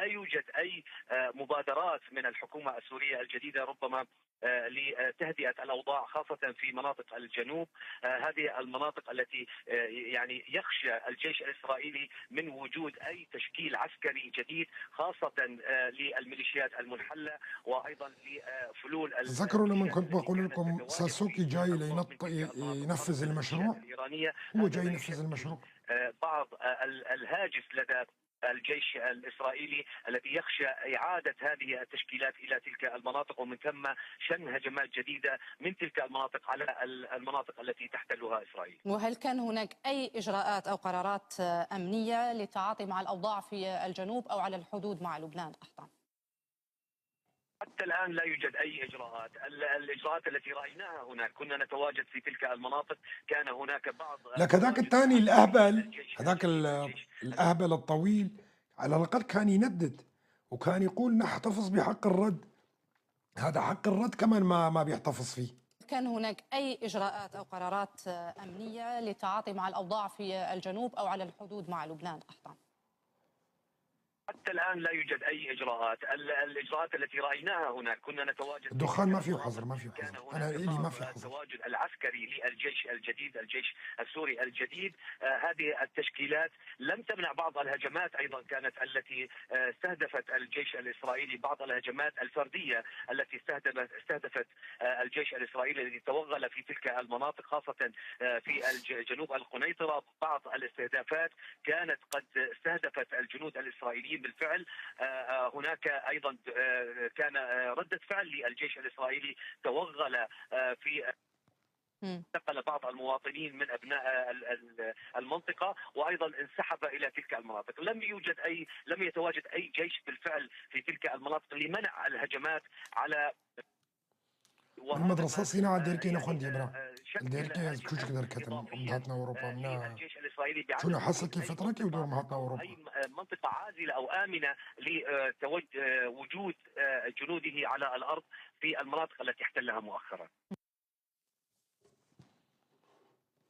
لا يوجد أي مبادرات من الحكومة السورية الجديدة ربما لتهدئة الأوضاع، خاصة في مناطق الجنوب. هذه المناطق التي يعني يخشى الجيش الإسرائيلي من وجود أي تشكيل عسكري جديد، خاصة للميليشيات المنحلة وأيضا لفلول. تذكروا لما كنت بقول لكم ساسوكي جاي لينط ينفذ المشروع، هو جاي ينفذ المشروع. بعض الهاجس لدى الجيش الإسرائيلي الذي يخشى إعادة هذه التشكيلات إلى تلك المناطق، ومن ثم شن هجمات جديدة من تلك المناطق على المناطق التي تحتلها إسرائيل. وهل كان هناك أي إجراءات أو قرارات أمنية للتعاطي مع الأوضاع في الجنوب أو على الحدود مع لبنان قحطان؟ حتى الآن لا يوجد أي إجراءات. الإجراءات التي رأيناها هناك، كنا نتواجد في تلك المناطق، كان هناك بعض لك هذاك الثاني الأهبل، هذاك الأهبل الطويل على الأقل كان يندد وكان يقول نحتفظ بحق الرد. هذا حق الرد كمان ما بيحتفظ فيه. كان هناك أي إجراءات أو قرارات أمنية للتعاطي مع الأوضاع في الجنوب أو على الحدود مع لبنان قحطان؟ حتى الآن لا يوجد أي إجراءات. الإجراءات التي رأيناها هناك، كنا نتواجد. الدخان ما فيه حظر، ما فيه حظر، أنا إلي ما في حظر. التواجد العسكري للجيش الجديد، الجيش السوري الجديد، هذه التشكيلات لم تمنع بعض الهجمات أيضا كانت التي استهدفت الجيش الإسرائيلي، بعض الهجمات الفردية التي استهدفت الجيش الإسرائيلي الذي توغل في تلك المناطق، خاصة في جنوب القنيطرة. بعض الاستهدافات كانت قد استهدفت الجنود الإسرائيليين بالفعل. هناك أيضا كان ردة فعل للجيش الإسرائيلي، توغل في انتقل بعض المواطنين من أبناء المنطقة وأيضا انسحب إلى تلك المناطق. لم يتواجد أي جيش بالفعل في تلك المناطق لمنع الهجمات على المدرسة صناعة ديركي نخون ديبرا ديركي كوش كدر كتم مهاتنا أوروبا منا الجيش الإسرائيلي شنو حصل كيف فترة كي ودور مهاتنا أوروبا أي منطقة عازلة أو آمنة لوجود جنوده على الأرض في المناطق التي احتلها مؤخرا.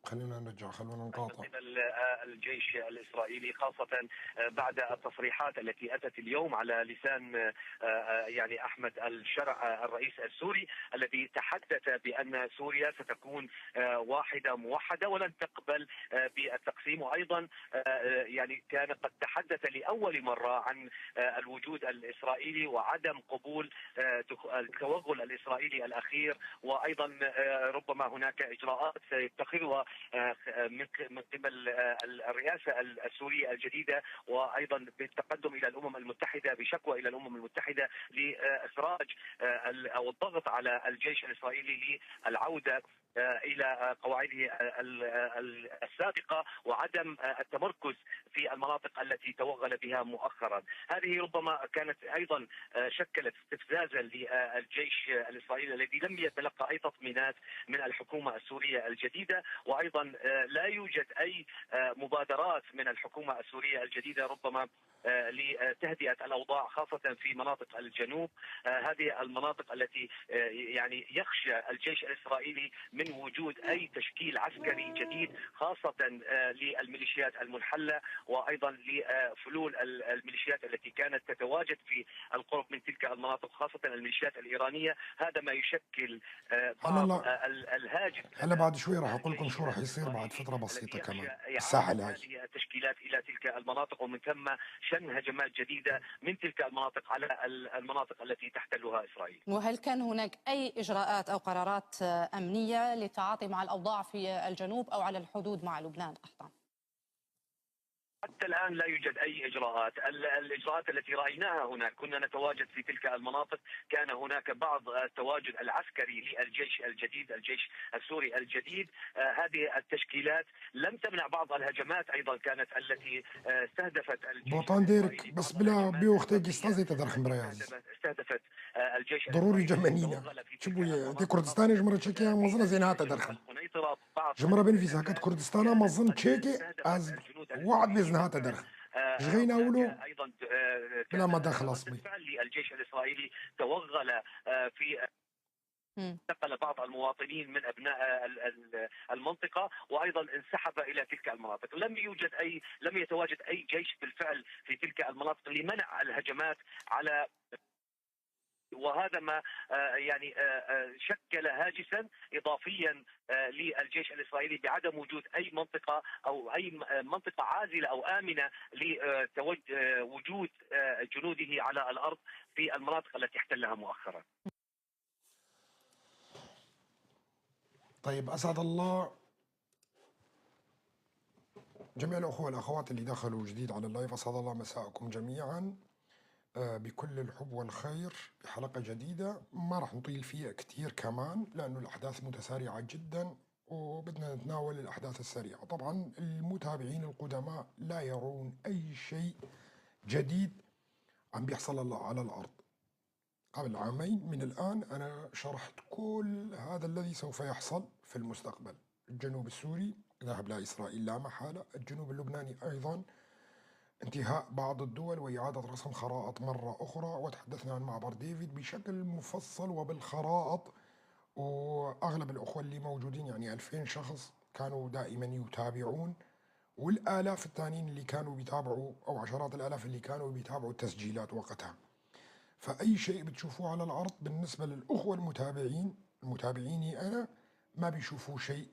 خلونا نرجع، خلونا نقاطع الجيش الإسرائيلي، خاصة بعد التصريحات التي أتت اليوم على لسان يعني أحمد الشرع الرئيس السوري الذي تحدث بأن سوريا ستكون واحدة موحدة ولن تقبل بالتقسيم. وأيضا يعني كان قد تحدث لأول مرة عن الوجود الإسرائيلي وعدم قبول التوغل الإسرائيلي الأخير، وأيضا ربما هناك إجراءات سيتخذها من قبل الرئاسة السورية الجديدة، وأيضا بالتقدم إلى الأمم المتحدة بشكوى إلى الأمم المتحدة لإخراج أو الضغط على الجيش الإسرائيلي للعودة إلى قواعده السابقة وعدم التمركز في المناطق التي توغل بها مؤخرا. هذه ربما كانت أيضا شكلت استفزازا للجيش الإسرائيلي الذي لم يتلقى أي تطمينات من الحكومة السورية الجديدة، وأيضا لا يوجد أي مبادرات من الحكومة السورية الجديدة ربما لتهدئة الأوضاع، خاصة في مناطق الجنوب. هذه المناطق التي يعني يخشى الجيش الإسرائيلي من وجود أي تشكيل عسكري جديد، خاصة للميليشيات المنحلة وأيضا لفلول الميليشيات التي كانت تتواجد في القرب من تلك المناطق، خاصة الميليشيات الإيرانية. هذا ما يشكل بعض الهاجس. هلا بعد شوي راح أقول لكم شو راح يصير بعد فترة بسيطة كمان الساحل هاي. هذه التشكيلات إلى تلك المناطق، ومن ثم شن هجمات جديدة من تلك المناطق على المناطق التي تحتلها إسرائيل. وهل كان هناك أي إجراءات أو قرارات أمنية للتعاطي مع الأوضاع في الجنوب أو على الحدود مع لبنان قحطان؟ حتى الآن لا يوجد أي إجراءات. الإجراءات التي رأيناها هناك، كنا نتواجد في تلك المناطق، كان هناك بعض التواجد العسكري للجيش الجديد، الجيش السوري الجديد. هذه التشكيلات لم تمنع بعض الهجمات أيضا كانت التي استهدفت الجيش بوطان ديرك بس بلا بيوختي استازي تدرخ برياز استهدفت الجيش ضروري جمانينا شبو دي كردستان جمرة تشيكي مظن زينها تدرخل جمرة بين في ساكت كردستان مظن تشيكي از وعد بيزنها تدرخل جغينا ولو ايضا بلا ما دخل اصلي. بالفعل الجيش الاسرائيلي توغل في انتقل بعض المواطنين من ابناء المنطقة وايضا انسحب الى تلك المناطق، لم يتواجد اي جيش بالفعل في تلك المناطق لمنع الهجمات على، وهذا ما يعني شكل هاجسا اضافيا للجيش الاسرائيلي بعدم وجود اي منطقة او اي منطقة عازله او امنه لوجود جنوده على الارض في المناطق التي احتلها مؤخرا. طيب، أسعد الله جميع الأخوة والأخوات اللي دخلوا جديد على ال live، أسعد الله مساءكم جميعا بكل الحب والخير بحلقة جديدة ما راح نطيل فيها كتير كمان، لأنه الأحداث متسارعة جدا وبدنا نتناول الأحداث السريعة. طبعا المتابعين القدماء لا يرون أي شيء جديد عم بيحصل على الأرض. قبل عامين من الآن أنا شرحت كل هذا الذي سوف يحصل في المستقبل. الجنوب السوري ذهب لإسرائيل لا محالة، الجنوب اللبناني أيضا انتهاء بعض الدول وإعادة رسم خرائط مرة أخرى، وتحدثنا عن معبر ديفيد بشكل مفصل وبالخرائط، وأغلب الأخوة اللي موجودين يعني 2000 شخص كانوا دائما يتابعون، والآلاف الثانيين اللي كانوا بيتابعوا أو عشرات الآلاف اللي كانوا بيتابعوا التسجيلات وقتها. فأي شيء بتشوفوه على الأرض بالنسبة للأخوة المتابعين المتابعيني أنا ما بيشوفوا شيء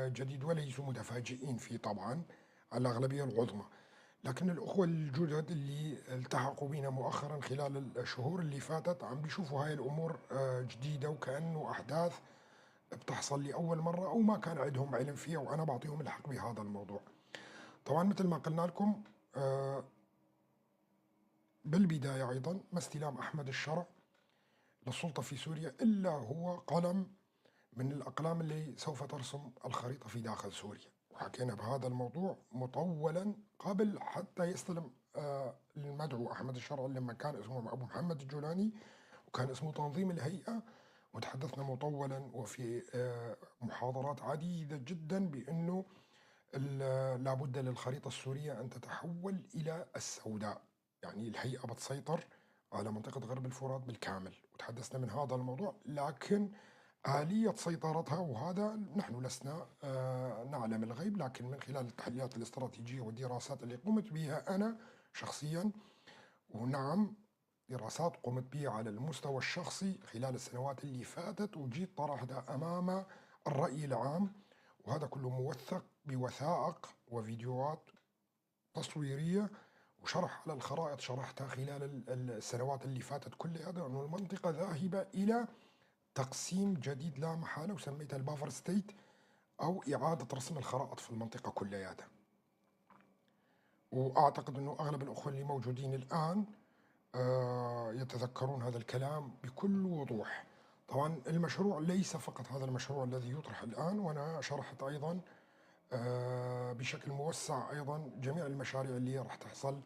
جديد وليسوا متفاجئين فيه طبعا على الأغلبية العظمى. لكن الأخوة الجدد اللي التحقوا بنا مؤخرا خلال الشهور اللي فاتت عم بيشوفوا هاي الأمور جديدة وكأنه أحداث بتحصل لأول مرة أو ما كان عندهم علم فيها، وأنا بعطيهم الحق بهذا الموضوع. طبعا مثل ما قلنا لكم بالبداية أيضا ما استلام أحمد الشرع للسلطة في سوريا إلا هو قلم من الأقلام اللي سوف ترسم الخريطة في داخل سوريا، وحكينا بهذا الموضوع مطولا قبل حتى يستلم المدعو أحمد الشرع لما كان اسمه أبو محمد الجولاني وكان اسمه تنظيم الهيئة، وتحدثنا مطولا وفي محاضرات عديدة جدا بأنه لابد للخريطة السورية أن تتحول إلى السوداء، يعني الهيئة بتسيطر على منطقة غرب الفرات بالكامل، وتحدثنا من هذا الموضوع. لكن آلية سيطرتها وهذا نحن لسنا نعلم الغيب، لكن من خلال التحليلات الاستراتيجية والدراسات اللي قمت بها أنا شخصيا، ونعم دراسات قمت بها على المستوى الشخصي خلال السنوات اللي فاتت وجيت طرحتها أمام الرأي العام، وهذا كله موثق بوثائق وفيديوهات تصويرية وشرح على الخرائط شرحتها خلال السنوات اللي فاتت كلها، أنه المنطقة ذاهبة إلى تقسيم جديد لا محالة، وسميتها ال buffer state أو إعادة رسم الخرائط في المنطقة كلياتها. وأعتقد أنه أغلب الأخوة اللي موجودين الآن يتذكرون هذا الكلام بكل وضوح. طبعا المشروع ليس فقط هذا المشروع الذي يطرح الآن، وأنا شرحت أيضا بشكل موسع أيضا جميع المشاريع اللي راح تحصل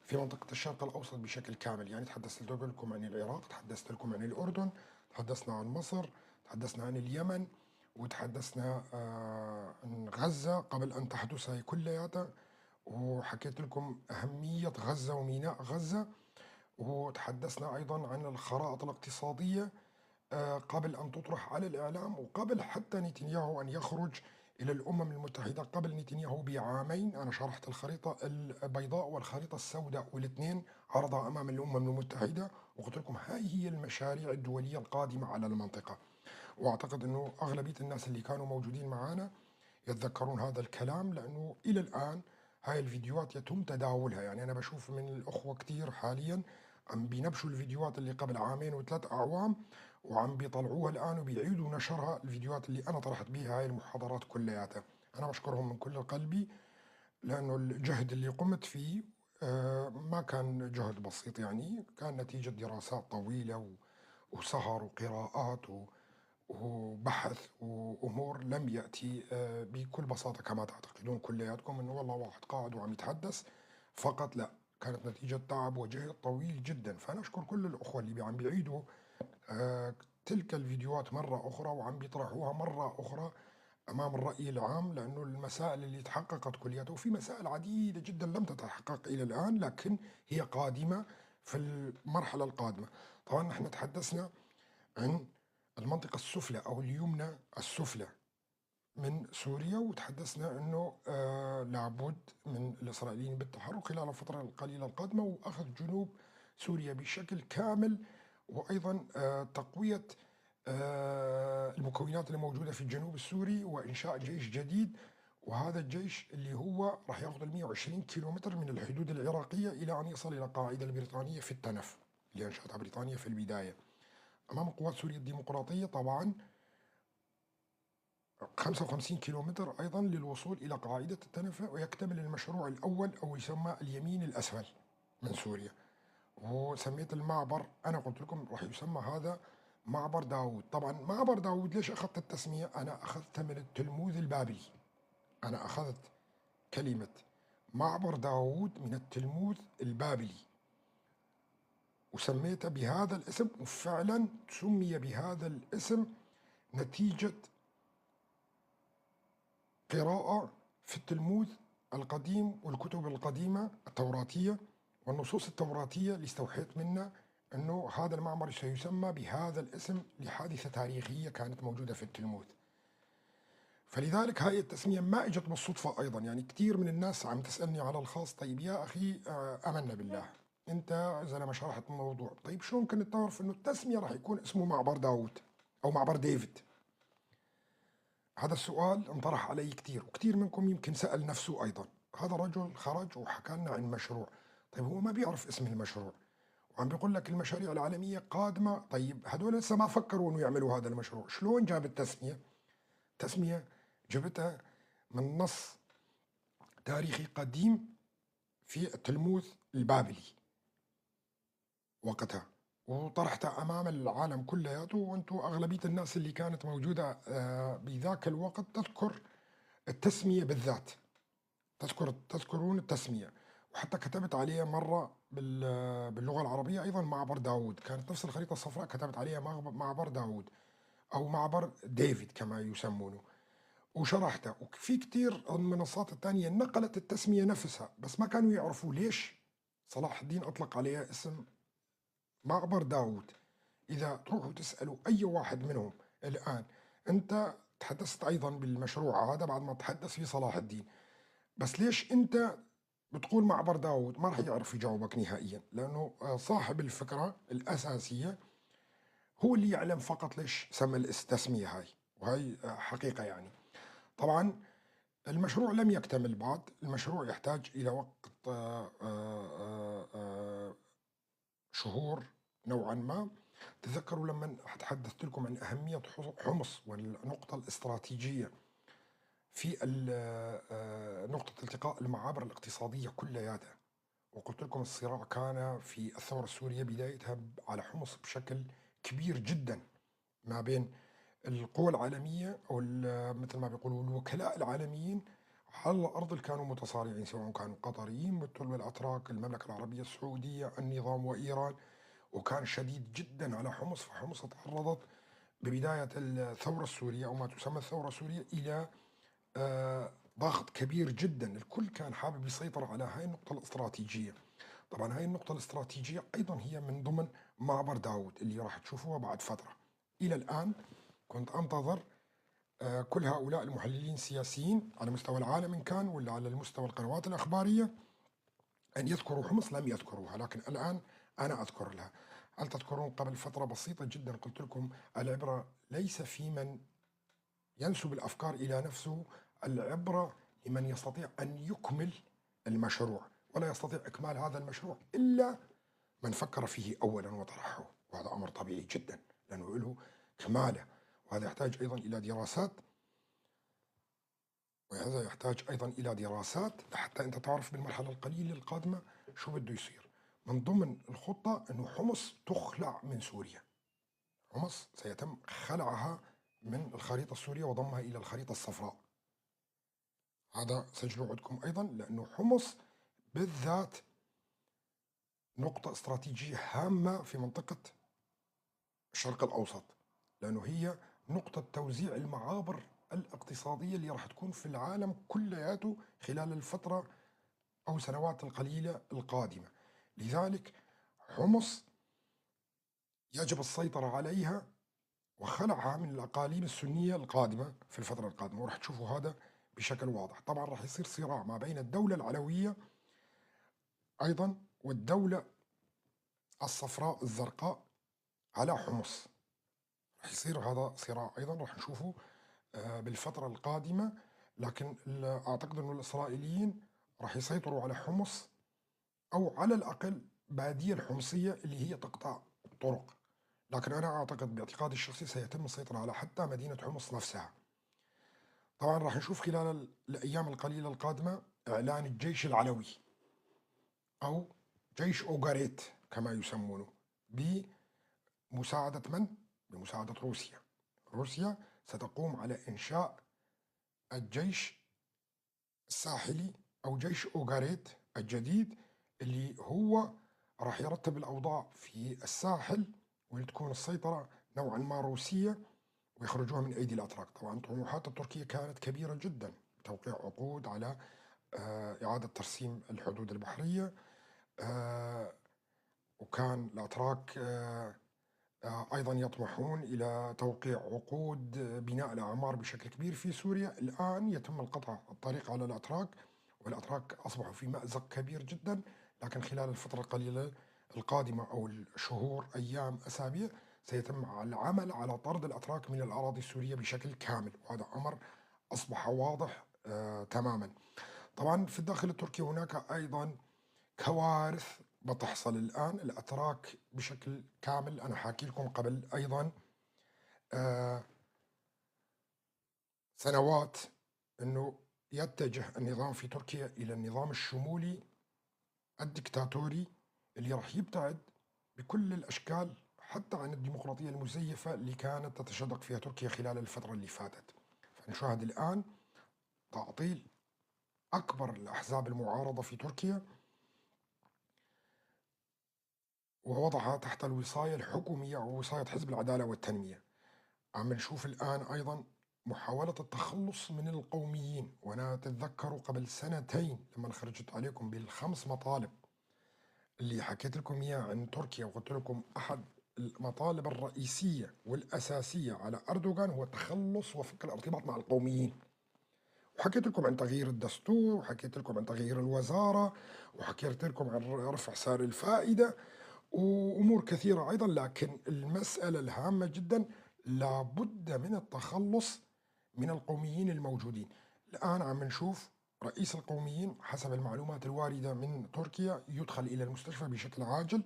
في منطقة الشرق الأوسط بشكل كامل. يعني تحدثت لكم عن العراق، تحدثت لكم عن الأردن، تحدثنا عن مصر، تحدثنا عن اليمن، وتحدثنا عن غزة قبل أن تحدث هي كلياتها، وحكيت لكم أهمية غزة وميناء غزة، وتحدثنا أيضا عن الخرائط الاقتصادية قبل أن تطرح على الإعلام، وقبل حتى نتنياهو أن يخرج إلى الأمم المتحدة، قبل نتنياهو بعامين أنا شرحت الخريطة البيضاء والخريطة السوداء والاثنين عرضها أمام الأمم المتحدة، وقلت لكم هاي هي المشاريع الدولية القادمة على المنطقة. وأعتقد أنه أغلبية الناس اللي كانوا موجودين معنا يتذكرون هذا الكلام، لأنه إلى الآن هاي الفيديوهات يتم تداولها. يعني أنا بشوف من الأخوة كتير حاليا عم بينبشوا الفيديوهات اللي قبل عامين وثلاث أعوام وعم بيطلعوها الآن وبيعيدوا نشرها، الفيديوهات اللي أنا طرحت بيها هاي المحاضرات كلياتها. أنا بشكرهم من كل قلبي، لأنه الجهد اللي قمت فيه ما كان جهد بسيط، يعني كان نتيجة دراسات طويلة وسهر وقراءات وبحث وأمور لم يأتي بكل بساطة كما تعتقدون كلياتكم أنه والله واحد قاعد وعم يتحدث فقط، لا، كانت نتيجة تعب وجهد طويل جدا. فأنا أشكر كل الأخوة اللي عم بيعيدوا تلك الفيديوهات مرة أخرى وعم بيطرحوها مرة أخرى أمام الرأي العام، لأنه المسائل اللي تحققت كلياتها، وفي مسائل عديدة جدا لم تتحقق إلى الآن لكن هي قادمة في المرحلة القادمة. طبعا نحن تحدثنا عن المنطقة السفلى أو اليمنى السفلى من سوريا، وتحدثنا أنه لابد من الإسرائيليين بالتحرك خلال الفترة القليلة القادمة وأخذ جنوب سوريا بشكل كامل، وأيضا تقوية المكونات الموجودة في الجنوب السوري وإنشاء جيش جديد، وهذا الجيش اللي هو راح ياخذ 120 كيلومتر من الحدود العراقية إلى أن يصل إلى القاعدة البريطانية في التنف اللي أنشأتها بريطانيا في البداية. أمام قوات سوريا الديمقراطية طبعا 55 كيلومتر أيضا للوصول إلى قاعدة التنف، ويكتمل المشروع الأول أو يسمى اليمين الأسفل من سوريا. وسميت المعبر، أنا قلت لكم راح يسمى هذا معبر داوود. طبعا معبر داوود ليش أخذت التسمية؟ أنا أخذتها من التلموذ البابلي. أنا أخذت كلمة معبر داوود من التلموذ البابلي وسميتها بهذا الاسم، وفعلا سمي بهذا الاسم نتيجة قراءة في التلموذ القديم والكتب القديمة التوراتية والنصوص التوراتية اللي استوحيت منها أنه هذا المعبر سيسمى بهذا الاسم لحادثة تاريخية كانت موجودة في التلموذ. فلذلك هاي التسمية ما اجت بالصدفة أيضا. يعني كثير من الناس عم تسألني على الخاص، طيب يا أخي آمنا بالله، أنت زلمة شرحت الموضوع، طيب شلون كنت تعرف أنه التسمية راح يكون اسمه معبر داوود أو معبر ديفيد؟ هذا السؤال انطرح علي كثير، وكثير منكم يمكن سأل نفسه أيضا. هذا الرجل خرج وحكى لنا عن مشروع، طيب هو ما بيعرف اسم المشروع وعم بيقول لك المشاريع العالمية قادمة، طيب هدول لسه ما فكروا انه يعملوا هذا المشروع، شلون جاب التسمية؟ تسمية جبتها من نص تاريخي قديم في التلموذ البابلي وقتها، وطرحتها أمام العالم كلياته، وأنتم أغلبية الناس اللي كانت موجودة بذاك الوقت تذكر التسمية بالذات، تذكرون التسمية، وحتى كتبت عليها مرة باللغة العربية أيضا معبر داوود، كانت نفس الخريطة الصفراء كتبت عليها معبر داوود أو معبر ديفيد كما يسمونه، وشرحتها. وفي كتير المنصات الثانية نقلت التسمية نفسها، بس ما كانوا يعرفوا ليش صلاح الدين أطلق عليها اسم معبر داوود. إذا تروحوا تسألوا أي واحد منهم الآن، أنت تحدثت أيضا بالمشروع هذا بعد ما تحدث فيه صلاح الدين، بس ليش أنت بتقول معبر داوود؟ ما راح يعرف يجاوبك نهائيا، لأنه صاحب الفكرة الأساسية هو اللي يعلم فقط ليش سمى التسمية هاي، وهي حقيقة يعني. طبعا المشروع لم يكتمل بعد، المشروع يحتاج إلى وقت شهور نوعا ما. تذكروا لما تحدثت لكم عن أهمية حمص والنقطة الاستراتيجية في نقطة التقاء المعابر الاقتصادية كلياتها، وقلت لكم الصراع كان في الثورة السورية بدايتها على حمص بشكل كبير جدا ما بين القوى العالمية أو مثل ما بيقولوا الوكلاء العالميين على الأرض اللي كانوا متصارعين، سواء كانوا قطريين مثل الأتراك، المملكة العربية السعودية، النظام وإيران، وكان شديد جدا على حمص. فحمص تعرضت ببداية الثورة السورية أو ما تسمى الثورة السورية إلى ضغط كبير جدا، الكل كان حابب يسيطر على هاي النقطة الاستراتيجية. طبعا هاي النقطة الاستراتيجية أيضا هي من ضمن معبر داوود اللي راح تشوفوها بعد فترة. إلى الآن كنت أنتظر كل هؤلاء المحللين السياسيين على مستوى العالم إن كان ولا على المستوى القنوات الأخبارية أن يذكروا حمص، لم يذكروها، لكن الآن أنا أذكر لها. هل تذكرون قبل فترة بسيطة جدا قلت لكم العبرة ليس في من ينسب الأفكار إلى نفسه، العبرة لمن يستطيع أن يكمل المشروع، ولا يستطيع إكمال هذا المشروع إلا من فكر فيه أولا وطرحه، وهذا أمر طبيعي جدا لأنه له كماله، وهذا يحتاج أيضا إلى دراسات، وهذا يحتاج أيضا إلى دراسات حتى أنت تعرف بالمرحلة القليلة القادمة شو بده يصير. من ضمن الخطة أنه حمص تخلع من سوريا، حمص سيتم خلعها من الخريطة السورية وضمها إلى الخريطة الصفراء. هذا سجلوا عندكم أيضا، لأنه حمص بالذات نقطة استراتيجية هامة في منطقة الشرق الأوسط، لأنه هي نقطة توزيع المعابر الاقتصادية اللي راح تكون في العالم كلياته خلال الفترة أو سنوات القليلة القادمة. لذلك حمص يجب السيطرة عليها، وخلعها من الأقاليم السنية القادمة في الفترة القادمة، وراح تشوفوا هذا بشكل واضح. طبعا راح يصير صراع ما بين الدولة العلوية أيضا والدولة الصفراء الزرقاء على حمص. راح يصير هذا صراع أيضا راح نشوفه بالفترة القادمة، لكن أعتقد أنه الإسرائيليين راح يسيطروا على حمص، أو على الأقل بادية الحمصية اللي هي تقطع الطرق، لكن أنا أعتقد باعتقادي الشخصي سيتم السيطرة على حتى مدينة حمص نفسها. طبعا راح نشوف خلال الأيام القليلة القادمة إعلان الجيش العلوي أو جيش أوغاريت كما يسمونه، بمساعدة من؟ بمساعدة روسيا. روسيا ستقوم على إنشاء الجيش الساحلي أو جيش أوغاريت الجديد اللي هو راح يرتب الأوضاع في الساحل، وتكون السيطرة نوعا ما روسية، ويخرجوها من أيدي الأتراك. طبعا طموحات التركية كانت كبيرة جدا، توقيع عقود على إعادة ترسيم الحدود البحرية، وكان الأتراك أيضا يطمحون إلى توقيع عقود بناء الأعمار بشكل كبير في سوريا. الآن يتم القطع الطريق على الأتراك، والأتراك أصبحوا في مأزق كبير جدا، لكن خلال الفترة القليلة القادمة أو الشهور، أيام، أسابيع، سيتم العمل على طرد الأتراك من الأراضي السورية بشكل كامل، وهذا أمر أصبح واضح تماما. طبعا في الداخل التركي هناك أيضا كوارث بتحصل الآن. الأتراك بشكل كامل، أنا حاكي لكم قبل أيضا سنوات أنه يتجه النظام في تركيا إلى النظام الشمولي الدكتاتوري اللي راح يبتعد بكل الأشكال حتى عن الديمقراطية المزيفة اللي كانت تتشدق فيها تركيا خلال الفترة اللي فاتت. فنشاهد الآن تعطيل أكبر الأحزاب المعارضة في تركيا ووضعها تحت الوصاية الحكومية أو وصاية حزب العدالة والتنمية. عم نشوف الآن أيضا محاولة التخلص من القوميين، وأنا أتذكر قبل سنتين لما خرجت عليكم بالخمس مطالب اللي حكيت لكم إياها عن تركيا، وقلت لكم أحد المطالب الرئيسية والأساسية على أردوغان هو التخلص وفك الارتباط مع القوميين. وحكيت لكم عن تغيير الدستور، وحكيت لكم عن تغيير الوزارة، وحكيت لكم عن رفع سعر الفائدة وأمور كثيرة أيضا. لكن المسألة الهامة جدا، لابد من التخلص من القوميين الموجودين. الآن عم نشوف رئيس القوميين حسب المعلومات الواردة من تركيا يدخل إلى المستشفى بشكل عاجل،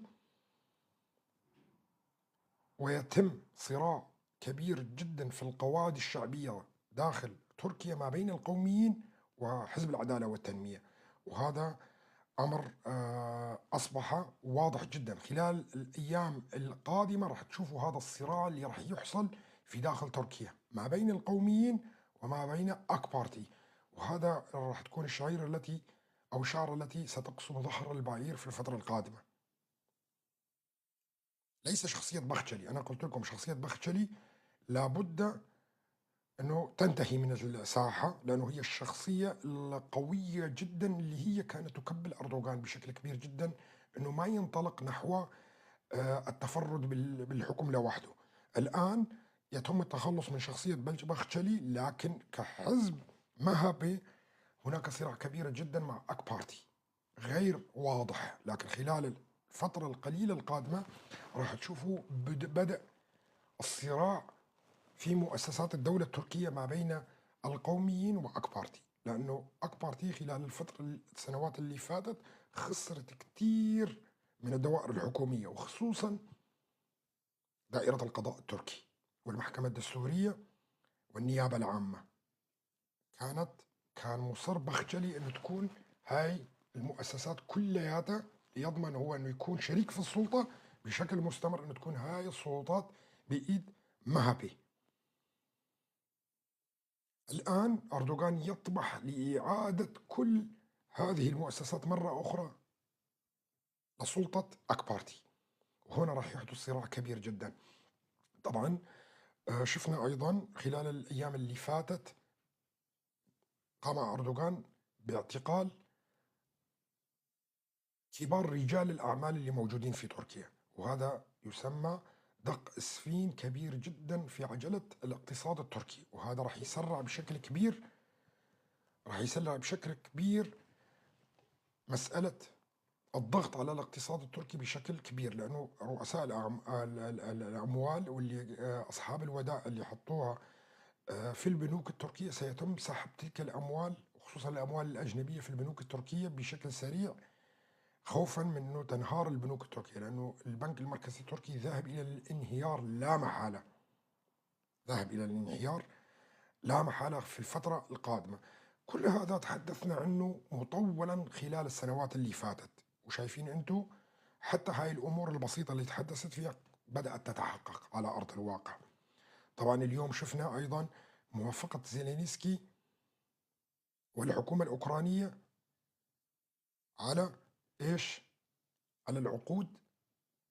ويتم صراع كبير جدا في القواعد الشعبية داخل تركيا ما بين القوميين وحزب العدالة والتنمية. وهذا أمر أصبح واضح جدا. خلال الأيام القادمة راح تشوفوا هذا الصراع اللي راح يحصل في داخل تركيا ما بين القوميين وما بين أك بارتي، وهذا راح تكون الشعيرة التي أو الشعرة التي ستقصم ظهر البعير في الفترة القادمة. ليس شخصية بختشلي، أنا قلت لكم شخصية بختشلي لابد أنه تنتهي من الساحة، لأنه هي الشخصية القوية جدا اللي هي كانت تكبل أردوغان بشكل كبير جدا أنه ما ينطلق نحو التفرد بالحكم لوحده. الآن يتم التخلص من شخصية بختشلي، لكن كحزب مهبي هناك صراع كبير جدا مع أك بارتي غير واضح، لكن خلال الفترة القليلة القادمة راح تشوفوا بدأ الصراع في مؤسسات الدولة التركية ما بين القوميين وأك بارتي، لأنه أك بارتي خلال الفترة السنوات اللي فاتت خسرت كثير من الدوائر الحكومية، وخصوصا دائرة القضاء التركي والمحكمة الدستورية والنيابة العامة. كان مصر بختشلي أنه تكون هاي المؤسسات كلياتها ليضمن هو أنه يكون شريك في السلطة بشكل مستمر، أنه تكون هاي السلطات بإيد مهبي. الآن أردوغان يطمح لإعادة كل هذه المؤسسات مرة أخرى لسلطة أك بارتي، وهنا راح يحدث صراع كبير جدا. طبعا شفنا أيضا خلال الأيام اللي فاتت قام أردوغان باعتقال كبار رجال الأعمال اللي موجودين في تركيا، وهذا يسمى دق اسفين كبير جدا في عجلة الاقتصاد التركي، وهذا راح يسرع بشكل كبير، راح يسرع بشكل كبير مسألة الضغط على الاقتصاد التركي بشكل كبير، لأنه رؤساء الأموال واللي أصحاب الودائع اللي حطوها في البنوك التركية سيتم سحب تلك الأموال، خصوصا الأموال الأجنبية في البنوك التركية بشكل سريع، خوفا من أنه تنهار البنوك التركية، لأنه البنك المركزي التركي ذاهب إلى الانهيار لا محالة، ذاهب إلى الانهيار لا محالة في الفترة القادمة. كل هذا تحدثنا عنه مطولا خلال السنوات اللي فاتت، وشايفين أنتم حتى هاي الأمور البسيطة اللي تحدثت فيها بدأت تتحقق على أرض الواقع. طبعا اليوم شفنا أيضا موافقة زيلينسكي والحكومة الأوكرانية على إيش؟ على العقود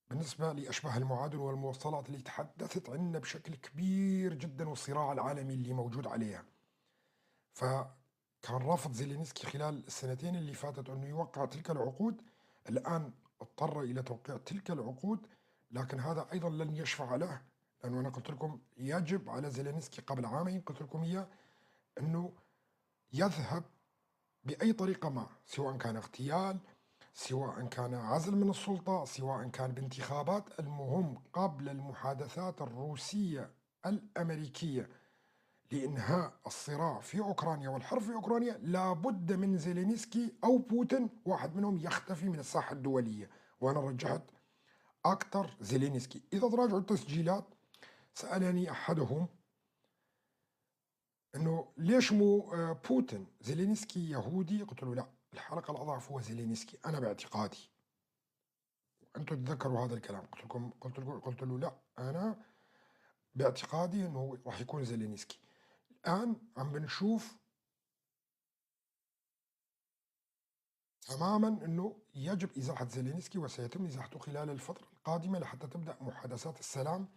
بالنسبة لأشباه المعادن والموصلات اللي تحدثت عنا بشكل كبير جدا، والصراع العالمي اللي موجود عليها. فكان رافض زيلينسكي خلال السنتين اللي فاتت أنه يوقع تلك العقود، الآن اضطر إلى توقيع تلك العقود، لكن هذا أيضا لن يشفع له، لأنه أنا قلت لكم يجب على زيلينسكي قبل عامين، قلت لكم إياه، أنه يذهب بأي طريقة ما، سواء كان اغتيال، سواء كان عزل من السلطة، سواء كان بانتخابات، المهم قبل المحادثات الروسية الأمريكية لإنهاء الصراع في أوكرانيا والحرب في أوكرانيا، لابد من زيلينسكي أو بوتين، واحد منهم يختفي من الساحة الدولية. وأنا رجحت أكثر زيلينسكي. إذا تراجعوا التسجيلات، سألني أحدهم أنه ليش مو بوتين، زيلينسكي يهودي؟ قلت له لا، الحلقة الأضعف هو زيلينسكي أنا باعتقادي، وأنتم تتذكروا هذا الكلام. قلت لكم، قلت له لا، أنا باعتقادي أنه راح يكون زيلينسكي. الآن عم بنشوف تماما أنه يجب إزاحة زيلينسكي، وسيتم إزاحته خلال الفترة القادمة لحتى تبدأ محادثات السلام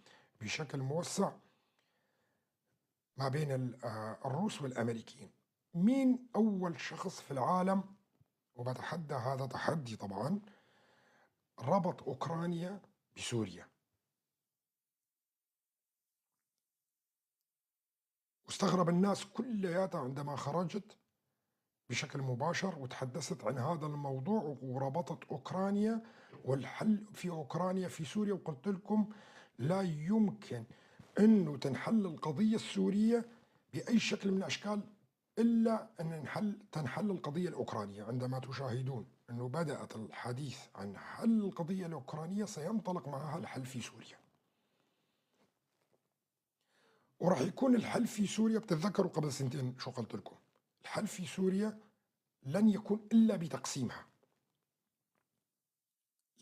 بشكل موسع ما بين الروس والأمريكيين. مين أول شخص في العالم، وبتحدى هذا تحدي طبعا، ربط أوكرانيا بسوريا؟ واستغرب الناس كلياتها عندما خرجت بشكل مباشر وتحدثت عن هذا الموضوع وربطت أوكرانيا والحل في أوكرانيا في سوريا، وقلت لكم لا يمكن أنه تنحل القضية السورية بأي شكل من الأشكال إلا أن تنحل القضية الأوكرانية. عندما تشاهدون أنه بدأت الحديث عن حل القضية الأوكرانية سينطلق معها الحل في سوريا، وراح يكون الحل في سوريا، بتتذكروا قبل سنتين شو قلت لكم، الحل في سوريا لن يكون إلا بتقسيمها،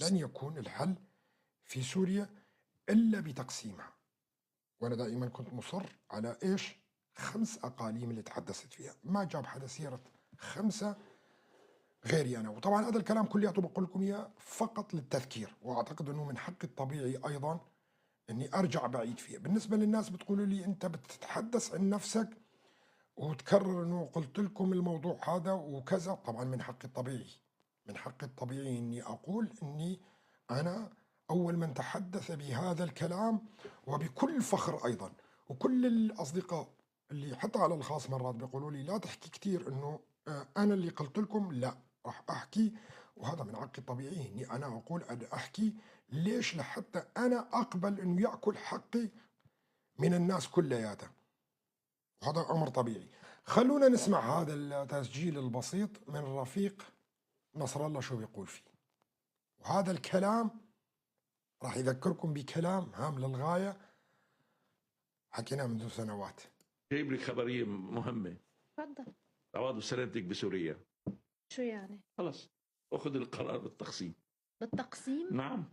لن يكون الحل في سوريا إلا بتقسيمها. وأنا دائما كنت مصر على إيش؟ 5 أقاليم اللي تحدثت فيها، ما جاب حدا سيرة 5 غيري أنا. وطبعا هذا الكلام كلياته بقول لكم إياه فقط للتذكير، وأعتقد أنه من حقي الطبيعي أيضا أني أرجع بعيد فيها. بالنسبة للناس بتقولوا لي أنت بتتحدث عن نفسك وتكرر أنه قلت لكم الموضوع هذا وكذا، طبعا من حقي الطبيعي، من حقي الطبيعي أني أقول أني أنا أول من تحدث بهذا الكلام، وبكل فخر أيضا. وكل الأصدقاء اللي حتى على الخاص مرات بيقولوا لي لا تحكي كثير أنه أنا اللي قلت لكم، لا راح أحكي، وهذا من حقي الطبيعي أني أنا أقول أنا أحكي. ليش؟ لحتى أنا أقبل أنه يأكل حقي من الناس كلياتها، وهذا أمر طبيعي. خلونا نسمع هذا التسجيل البسيط من رفيق نصر الله شو بيقول فيه، وهذا الكلام راح يذكركم بكلام هام للغاية حكيناه منذ سنوات. جايب لك خبرية مهمة. تفضل. عوض بسلامتك بسوريا. شو يعني؟ خلص أخذ القرار بالتقسيم. بالتقسيم؟ نعم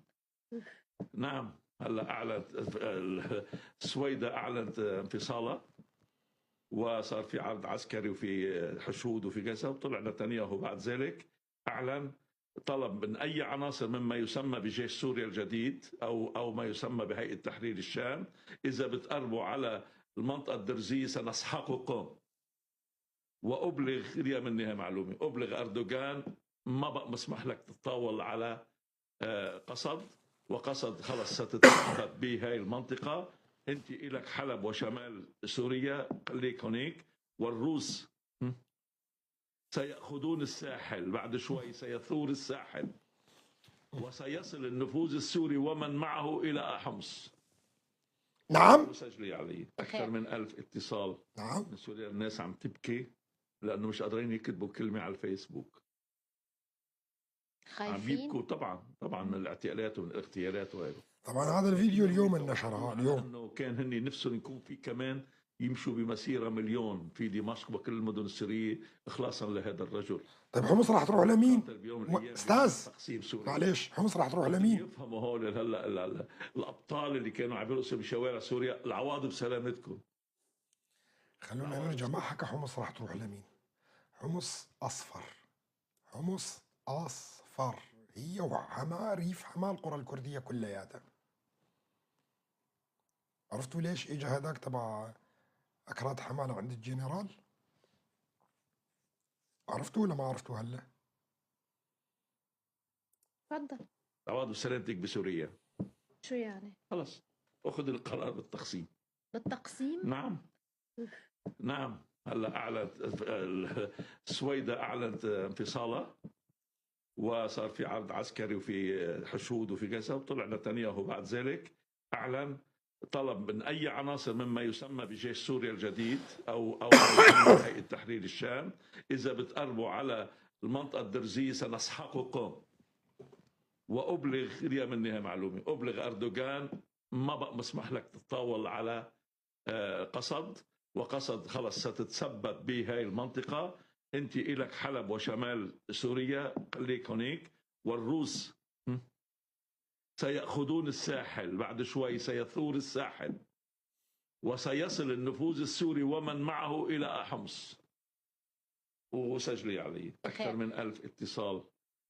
نعم. هلا أعلنت السويدة، أعلنت انفصالها، وصار في عرض عسكري وفي حشود وفي كذا، وطلع نتنياهو بعد ذلك أعلن طلب من أي عناصر مما يسمى بجيش سوريا الجديد أو ما يسمى بهيئة تحرير الشام، إذا بتقربوا على المنطقة الدرزية سنسحقكم. وأبلغ يا مني معلومة، أبلغ أردوغان ما بقى مسمح لك تتطاول على قصد، وقصد خلص ستتثبت بهاي المنطقة، انت الك حلب وشمال سوريا، خليك هنيك. والروس سيأخذون الساحل بعد شوي، سيثور الساحل وسيصل النفوذ السوري ومن معه إلى حمص. نعم. سجلي علي أكثر من 1000 اتصال. نعم. من سوريا، الناس عم تبكي لأنه مش قادرين يكتبوا كلمة على الفيسبوك. خايفين؟ عم يبكوا طبعا طبعا من الاعتقالات ومن الاغتيالات وغيره. طبعا هذا الفيديو اليوم انشره اليوم. انه كان هن نفسهم يكون في كمان يمشوا بمسيره مليون في دمشق وكل المدن السورية اخلاصا لهذا الرجل. طيب حمص راح تروح لمين؟ استاذ تقسيم سوريا. معلش، حمص راح تروح لمين؟ يفهموا هول هلا الابطال اللي كانوا عم يرقصوا بشوارع سوريا، العواضب سلامتكم. خلونا نرجع، ما حكى حمص راح تروح لمين؟ حمص اصفر، حمص اصفر هي وحما ريف حما القرى الكردية كلياتها. عرفتوا ليش اجى هذاك تبع اكراد حما عند الجنرال؟ عرفتوا ولا ما عرفتوا هلا؟ تفضل. عواضب سلامتك بسوريا. شو يعني؟ خلص اخذ القرار بالتقسيم. بالتقسيم؟ نعم نعم. هلا اعلنت السويدة، اعلنت انفصالها وصار في عرض عسكري وفي حشود وفي كذا، وطلع نتنياهو بعد ذلك اعلن طلب من اي عناصر مما يسمى بجيش سوريا الجديد او هيئة تحرير الشام، اذا بتقربوا على المنطقة الدرزيه سنسحقكم. وابلغ لي مني معلومة، ابلغ اردوغان ما بقى مسمح لك تتطاول على قصد، وقصد خلص ستتثبت بهاي المنطقة، انت الك حلب وشمال سوريا، خليك هنيك. والروس سيأخذون الساحل بعد شوي، سيثور الساحل وسيصل النفوذ السوري ومن معه إلى حمص. وسجلي علي أكثر من 1000 اتصال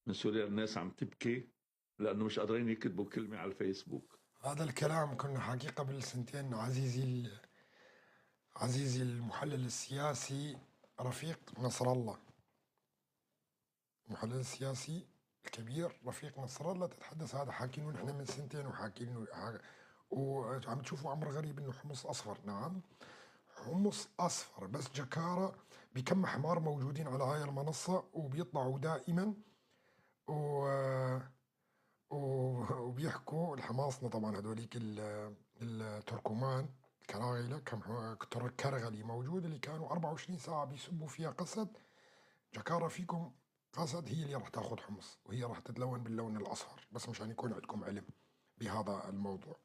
من سوريا، الناس عم تبكي لأنه مش قادرين يكتبوا كلمة على الفيسبوك. هذا الكلام كنا حكي قبل سنتين عزيزي المحلل السياسي رفيق نصر الله، المحلل السياسي الكبير رفيق نصر الله تتحدث، هذا حاكينه نحن من سنتين وحاكينه، وعم تشوفوا امر غريب انه حمص اصفر. نعم حمص اصفر، بس جكاره بكم حمار موجودين على هاي المنصة وبيطلعوا دائما وبيحكوا الحماصنه طبعا هذوليك التركمان الكراغله، كم كرغلي موجود اللي كانوا 24 ساعة بيسبوا فيها قسد. جكاره فيكم قسد هي اللي راح تاخذ حمص وهي راح تتلون باللون الاصفر، بس مشان يكون عندكم علم بهذا الموضوع.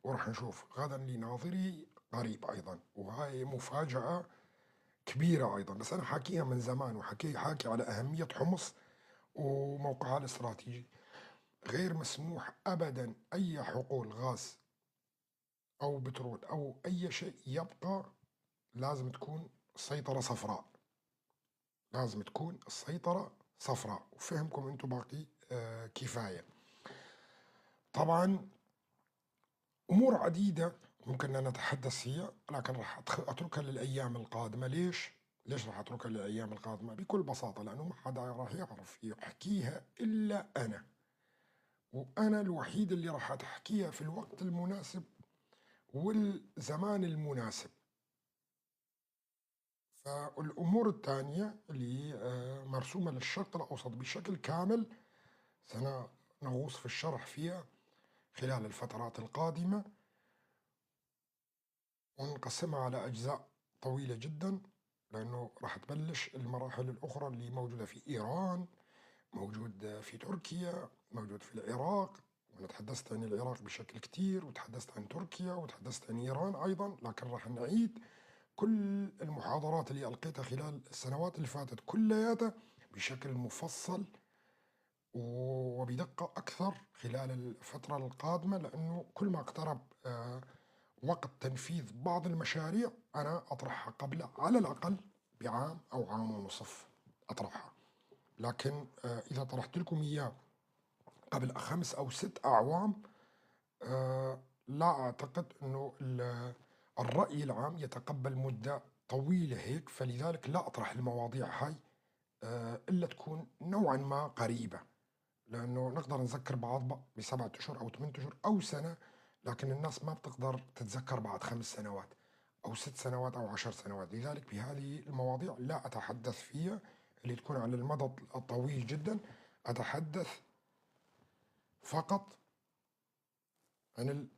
وراح نشوف غدا لناظري قريب ايضا، وهاي مفاجاة كبيرة ايضا، بس انا حاكيها من زمان وحكي حاكي على اهمية حمص وموقعها الاستراتيجي. غير مسموح ابدا اي حقول غاز او بترول او اي شيء يبقى، لازم تكون السيطرة صفراء، لازم تكون السيطرة صفراء. وفهمكم انتم باقي كفاية. طبعا امور عديدة ممكن ان نتحدث فيها، لكن راح اتركها للايام القادمة. ليش؟ ليش راح اتركها للايام القادمة؟ بكل بساطة لانه ما حدا راح يعرف يحكيها الا انا، وانا الوحيد اللي راح اتحكيها في الوقت المناسب والزمان المناسب. فالأمور الثانية اللي مرسومة للشرق الأوسط بشكل كامل سنغوص في الشرح فيها خلال الفترات القادمة، ونقسمها على أجزاء طويلة جدا، لأنه راح تبلش المراحل الأخرى اللي موجودة في إيران، موجود في تركيا، موجود في العراق. وأنا تحدثت عن العراق بشكل كتير، وتحدثت عن تركيا، وتحدثت عن إيران أيضا، لكن راح نعيد كل المحاضرات اللي ألقيتها خلال السنوات اللي فاتت كلياتها بشكل مفصل وبدقة أكثر خلال الفترة القادمة، لأنه كل ما اقترب وقت تنفيذ بعض المشاريع أنا أطرحها قبل على الأقل بعام أو عام ونصف أطرحها. لكن إذا طرحت لكم إياه قبل 5 أو 6 أعوام لا أعتقد أنه الرأي العام يتقبل مدة طويلة هيك، فلذلك لا أطرح المواضيع هاي إلا تكون نوعا ما قريبة، لأنه نقدر نذكر بعض ب7 أشهر أو 8 أشهر أو سنة، لكن الناس ما بتقدر تتذكر بعد 5 سنوات أو 6 سنوات أو 10 سنوات. لذلك بهذه المواضيع لا أتحدث فيها اللي تكون على المدى الطويل جدا، أتحدث فقط عن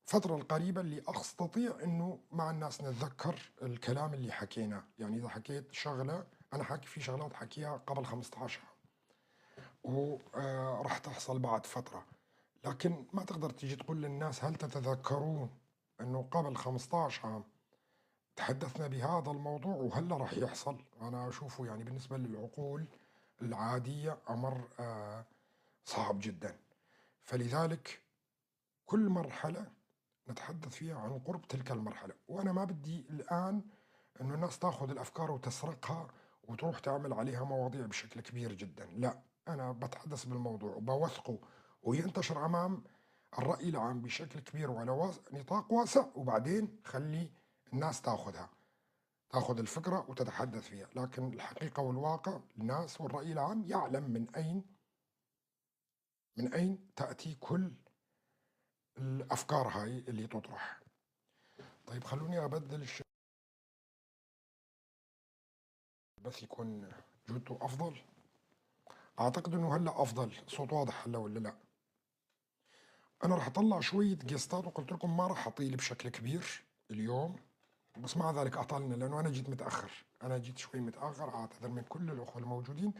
الفترة القريبة اللي أستطيع أنه مع الناس نتذكر الكلام اللي حكيناه. يعني إذا حكيت شغلة، أنا حاكي في شغلات حكيها قبل 15 عام وراح تحصل بعد فترة، لكن ما تقدر تيجي تقول للناس هل تتذكرون أنه قبل 15 عام تحدثنا بهذا الموضوع وهلا راح يحصل. أنا أشوفه يعني بالنسبة للعقول العادية أمر صعب جدا. فلذلك كل مرحلة نتحدث فيها عن قرب تلك المرحلة، وأنا ما بدي الآن أنه الناس تأخذ الأفكار وتسرقها وتروح تعمل عليها مواضيع بشكل كبير جدا. لا، أنا بتحدث بالموضوع وبوثقه وينتشر أمام الرأي العام بشكل كبير وعلى نطاق واسع، وبعدين خلي الناس تأخذ الفكرة وتتحدث فيها. لكن الحقيقة والواقع الناس والرأي العام يعلم من أين تأتي كل الأفكار هاي اللي تطرح. طيب خلوني أبدل الشيء بس يكون جودته أفضل. أعتقد أنه هلأ أفضل، صوت واضح هلأ ولا لا؟ أنا راح أطلع شوية جيستات، وقلت لكم ما راح أطيل بشكل كبير اليوم، بس مع ذلك أطلنا لأنه أنا جيت متأخر، أنا جيت شوي متأخر، أعتذر من كل الأخوة الموجودين.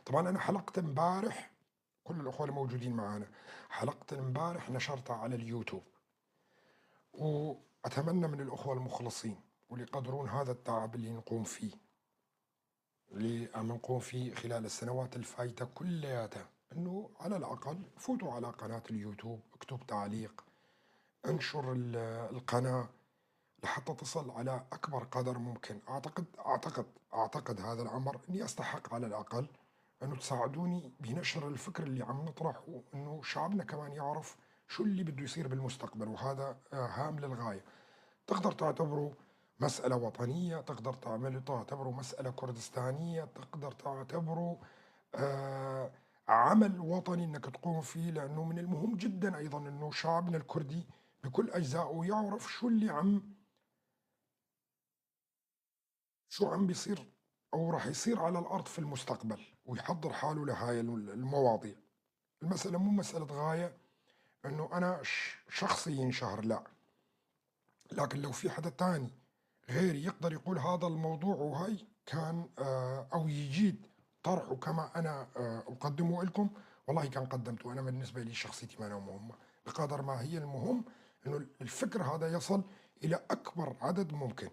طبعا أنا حلقت امبارح، كل الأخوة الموجودين معنا، حلقت امبارح نشرتها على اليوتيوب، وأتمنى من الأخوة المخلصين واللي يقدرون هذا التعب اللي نقوم فيه، اللي عم نقوم فيه خلال السنوات الفايتة كلياتها، إنه على الأقل فوتوا على قناة اليوتيوب، اكتب تعليق، انشر القناة لحتى تصل على أكبر قدر ممكن. أعتقد أعتقد أعتقد هذا الأمر إني أستحق على الأقل إنه تساعدوني بنشر الفكر اللي عم نطرحه، إنه شعبنا كمان يعرف شو اللي بده يصير بالمستقبل، وهذا هام للغاية. تقدر تعتبره مسألة وطنية، تقدر تعتبره مسألة كردستانية، تقدر تعتبره عمل وطني إنك تقوم فيه، لأنه من المهم جدا أيضا إنه شعبنا الكردي بكل أجزائه يعرف شو اللي عم بيصير أو راح يصير على الأرض في المستقبل، ويحضر حاله لهاي المواضيع. المسألة مو مسألة غاية إنه أنا شخصي ينشهر، لا، لكن لو في حدا تاني غيري يقدر يقول هذا الموضوع وهاي كان أو يجيد طرحه كما أنا أقدمه لكم، والله كان قدمته. أنا بالنسبة لي شخصيتي ما أنا مهمة بقدر ما هي المهم إنه الفكر هذا يصل إلى أكبر عدد ممكن.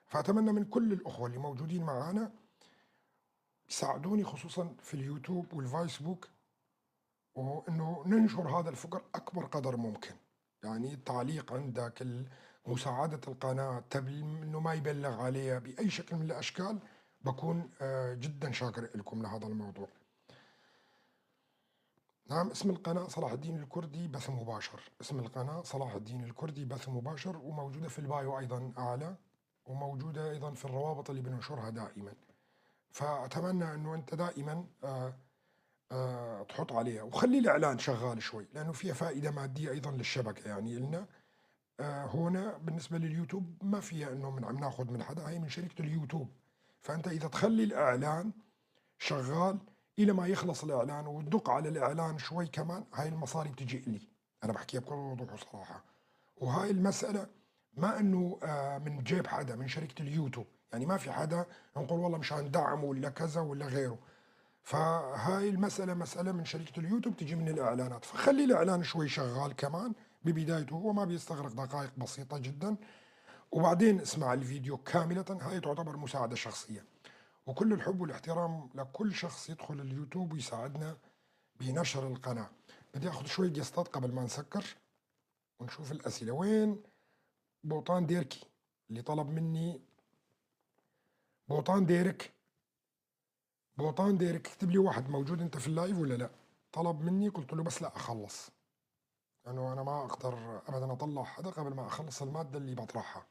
فأتمنى من كل الأخوة اللي موجودين معانا يساعدوني خصوصا في اليوتيوب والفيسبوك، وإنه ننشر هذا الفكر أكبر قدر ممكن. يعني التعليق عندك، مساعدة القناة، إنه ما يبلغ عليها بأي شكل من الأشكال، بكون جدا شاكر لكم لهذا الموضوع. نعم، اسم القناة صلاح الدين الكردي بث مباشر، اسم القناة صلاح الدين الكردي بث مباشر، وموجودة في البايو أيضا أعلى، وموجودة أيضا في الروابط اللي بننشرها دائما. فأتمنى أنه أنت دائما تحط عليها، وخلي الإعلان شغال شوي لأنه فيها فائدة مادية أيضا للشبكة. يعني لنا هنا بالنسبة لليوتيوب ما فيها أنه من عم ناخذ من حدا، هي من شركة اليوتيوب. فأنت إذا تخلي الإعلان شغال إلى ما يخلص الإعلان وتدق على الإعلان شوي كمان، هاي المصاري بتجي إلي. أنا بحكيها بكل وضوح وصراحة. وهاي المسألة ما أنه من جيب حدا، من شركة اليوتيوب، يعني ما في حدا نقول والله مشان دعم ولا كذا ولا غيره. فهاي المسألة مسألة من شركة اليوتيوب تجي من الإعلانات، فخلي الإعلان شوي شغال كمان ببدايته، هو ما بيستغرق دقائق بسيطة جدا، وبعدين اسمع الفيديو كاملة. هاي تعتبر مساعدة شخصية، وكل الحب والاحترام لكل شخص يدخل اليوتيوب ويساعدنا بنشر القناة. بدي أخذ شوي جستات قبل ما نسكر ونشوف الأسئلة. وين بوطان ديركي اللي طلب مني؟ بوطان ديرك، بوطان ديرك، اكتب لي واحد موجود انت في ال live ولا لا؟ طلب مني، قلت له بس لا اخلص، لانه انا ما اقدر ابدا اطلع حدا قبل ما اخلص المادة اللي بطرحها.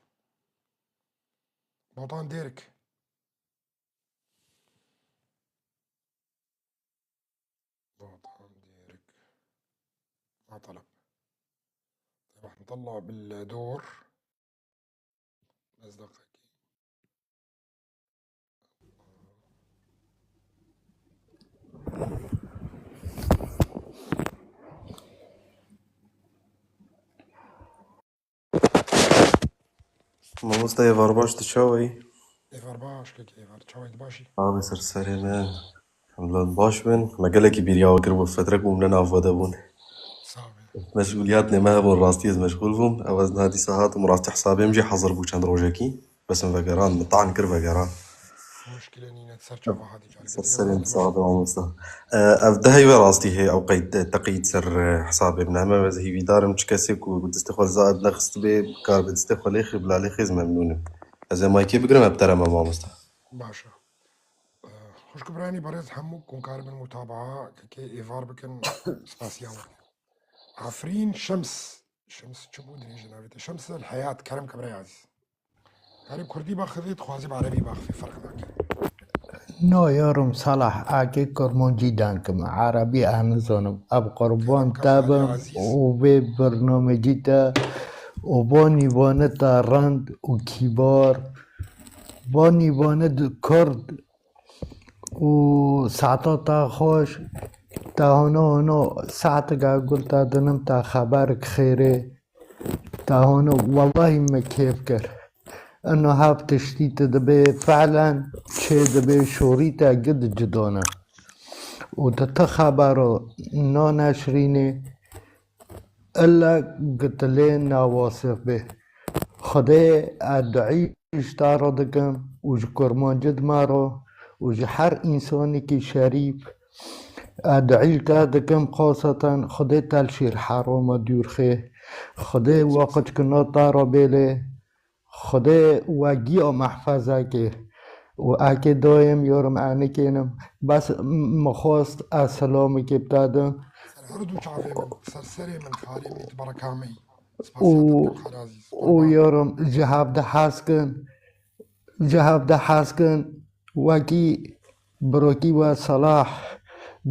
بوطان ديرك، بوطان ديرك. ما طلب. طيب رح نطلع بالدور بس دقيقة. Mamosta êvar baş tu çawa yî? Êvar baş kek êvar çawa yî başî? Abi ser serê me. Em li baş bin. Me gelekî bîriya we kiribû fetrek bûm ne nav we de bûn. Sağ ol. Meşguliyat ne me hebûn rastî ez meşgul bûm. Ew ez niha dîsa hatim rastî hesabê min jî hezir bû çend rojekî. Bes min vegeran, min taan kir vegeran. Muşkile nîne ser çava hatî careke Ser dî serê min rastî sax baş. be mamosta. Ev deh heyve rastî heye ew qeyd teqîd ser hesabê min. Heme ez hêvîdar im çi kesê ku destê xwe zaid nexistibê kar bi destê xwe lêxê bila lêxê ez memnûn im. Ez ê maykê bigirim ev tere me mamosta. Başa. Xoşku birayê berêz hemû ku karibin mutabaa kekê êvar bikin spasiya we. Afrîn Şems. Şems çi bû dirêj navê te? Şems el Heyat Kerem ke birayê ezîz. Karî bi Kurdî baxivî dixwazî bi Erebî baxivî ferq nake. No yorum Salah akê kurmancî dankim Erebî ez nizanim ev qurban Kerem ke te xalê bim ezîz. û vê bernamecî te û vanî vane te rind û kîbar vanî vane Kurd û saeta te xweş te hûno hûno saeteke gul te dinim te xeberek xêrê te hûno wellahî me kêf kir. İnno hev tiştî te dibe fe'len çê dibe şorî te gid cidane û te ti xebera naneşrînê illa gitilê newasif bê. Xwedê ez duî ji te re dikim û ji kurmancê me re û ji her însanekî şerîf ez duî li te dikim xaseten Xwedê te li şêr herama dûr xê. Xwedê waqit kina te re bêlê. Xwedê we giya mehfezekê û ekê dayim yorum enikênim bes min xwest ez selamekê bi te dim Ser her du çavê min, ser serê min xalê min tu bereka me yî. û Spasiya te dikim xalê ezîz. û Qurban. yorum ji hev de hez kin ji hev de hez kin wekî birokî we Salah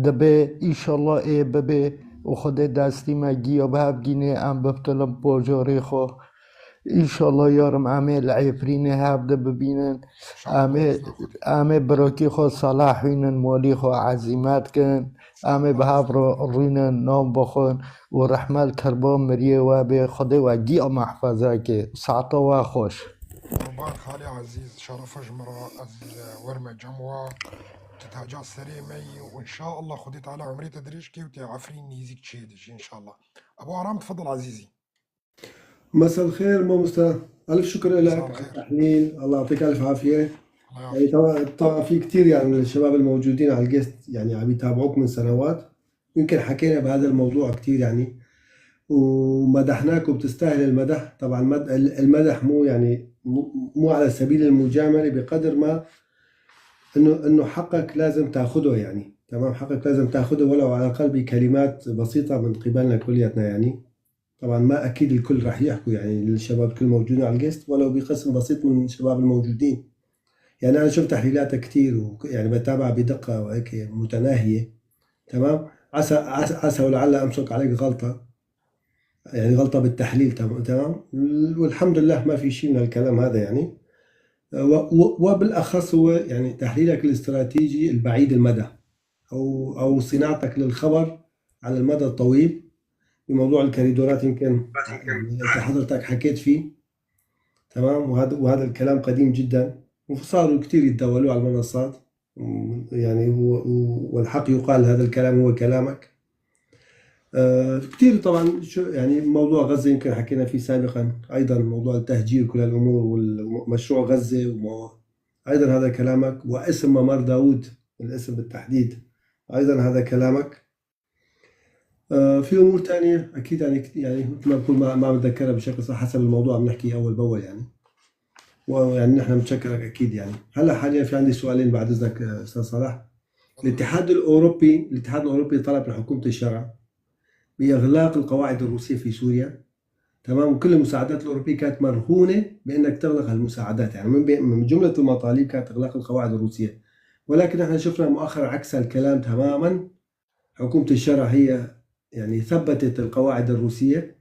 dibe îşallah ê bibe û Xwedê destî me giya bi hev gînê em biftilim bajarê xwe. İnşallah yarım em ê li Efrînê hev de bibînin. İnşallah Em ê bizna Xwedê. em ê birokî xwe Salah wînin malî xwe ezîmet kin. Em ê bi İnşallah hev bizna re rûnin nan bixwin û rehme li tirba miriyê we bê Xwedê we giya mehfezekê. Saeta we xweş. Qurban xalê ezîz şerefa ji min re ez werime cem we tetaca serê me yî û inşallah Xwedê Teala umrê te dirêj kê û tê Efrîn nêzîk çê dijî inşallah. Ebu Aram تفضل عزيزي. مساء الخير ماموستا، ألف شكر مساء لك على الخير. التحليل، الله يعطيك ألف عافية. الله يعني يعافيك. طبعا طبعا في كثير يعني من الشباب الموجودين على الجست يعني عم يتابعوك من سنوات، يمكن حكينا بهذا الموضوع كثير يعني ومدحناك وبتستاهل المدح. طبعا المدح مو يعني مو على سبيل المجاملة بقدر ما انه حقك لازم تاخده يعني، تمام، حقك لازم تاخده ولو على الاقل بكلمات بسيطة من قبلنا كلياتنا يعني. طبعا ما اكيد الكل راح يحكوا يعني، الشباب كل موجودين على الجست ولو بقسم بسيط من الشباب الموجودين يعني. انا شفت تحليلاتك كثير ويعني بتابع بدقة وهيك متناهية، تمام. عسى عسى, عسى ولعل امسك عليك غلطة يعني، غلطة بالتحليل، تمام، والحمد لله ما في شيء من الكلام هذا يعني. وبالاخص هو يعني تحليلك الاستراتيجي البعيد المدى او صناعتك للخبر على المدى الطويل بموضوع الكوريدورات، يمكن يعني انت حضرتك حكيت فيه، تمام. وهذا الكلام قديم جدا وصاروا كثير يتداولوه على المنصات يعني، والحق يقال هذا الكلام هو كلامك. كثير طبعا. شو يعني موضوع غزة يمكن حكينا فيه سابقا أيضا، موضوع التهجير كل الأمور ومشروع غزة أيضا هذا كلامك، واسم ممر داود الاسم بالتحديد أيضا هذا كلامك. في أمور تانية أكيد يعني، يعني مثل ما بقول ما بتذكرها بشكل صح حسب الموضوع عم نحكي أول بأول يعني، ويعني نحن بنشكرك أكيد يعني. هلا حاليا في عندي سؤالين بعد إذنك أستاذ صلاح. تفضل. الاتحاد الأوروبي طلب من حكومة الشرع بإغلاق القواعد الروسية في سوريا، تمام، وكل المساعدات الأوروبية كانت مرهونة بأنك تغلق المساعدات يعني، من جملة المطالب كانت إغلاق القواعد الروسية. ولكن احنا شفنا مؤخرا عكس الكلام تماما، حكومة الشرع هي يعني ثبتت القواعد الروسية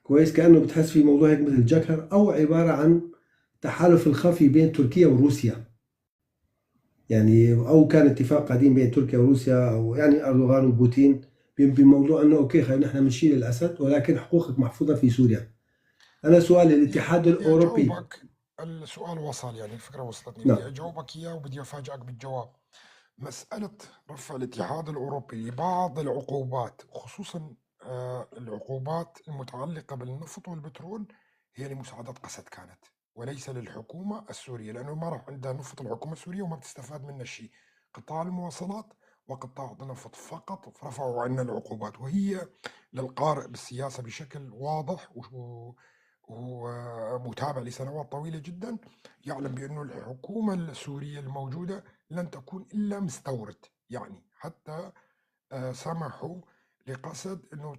كويس، كأنه بتحس في موضوع هيك مثل جكر أو عبارة عن تحالف الخفي بين تركيا وروسيا، يعني أو كان اتفاق قديم بين تركيا وروسيا أو يعني أردوغان وبوتين بموضوع إنه okay خلينا نحن بنشيل الأسد ولكن حقوقك محفوظة في سوريا. أنا سؤالي الاتحاد بدي الأوروبي. أجاوبك، السؤال وصل، يعني الفكرة وصلتني، نعم. بدي أجاوبك إياه وبدي أفاجئك بالجواب. مسألة رفع الاتحاد الأوروبي لبعض العقوبات، خصوصا العقوبات المتعلقة بالنفط والبترول، هي لمساعدة قسد كانت وليس للحكومة السورية، لأنه ما راح عندها نفط الحكومة السورية وما بتستفاد منه شيء. قطاع المواصلات وقطاع النفط فقط رفعوا عنا العقوبات، وهي للقارئ بالسياسة بشكل واضح ومتابع لسنوات طويلة جدا يعلم بأنه الحكومة السورية الموجودة لن تكون إلا مستورد. يعني حتى سمحوا لقسد أنه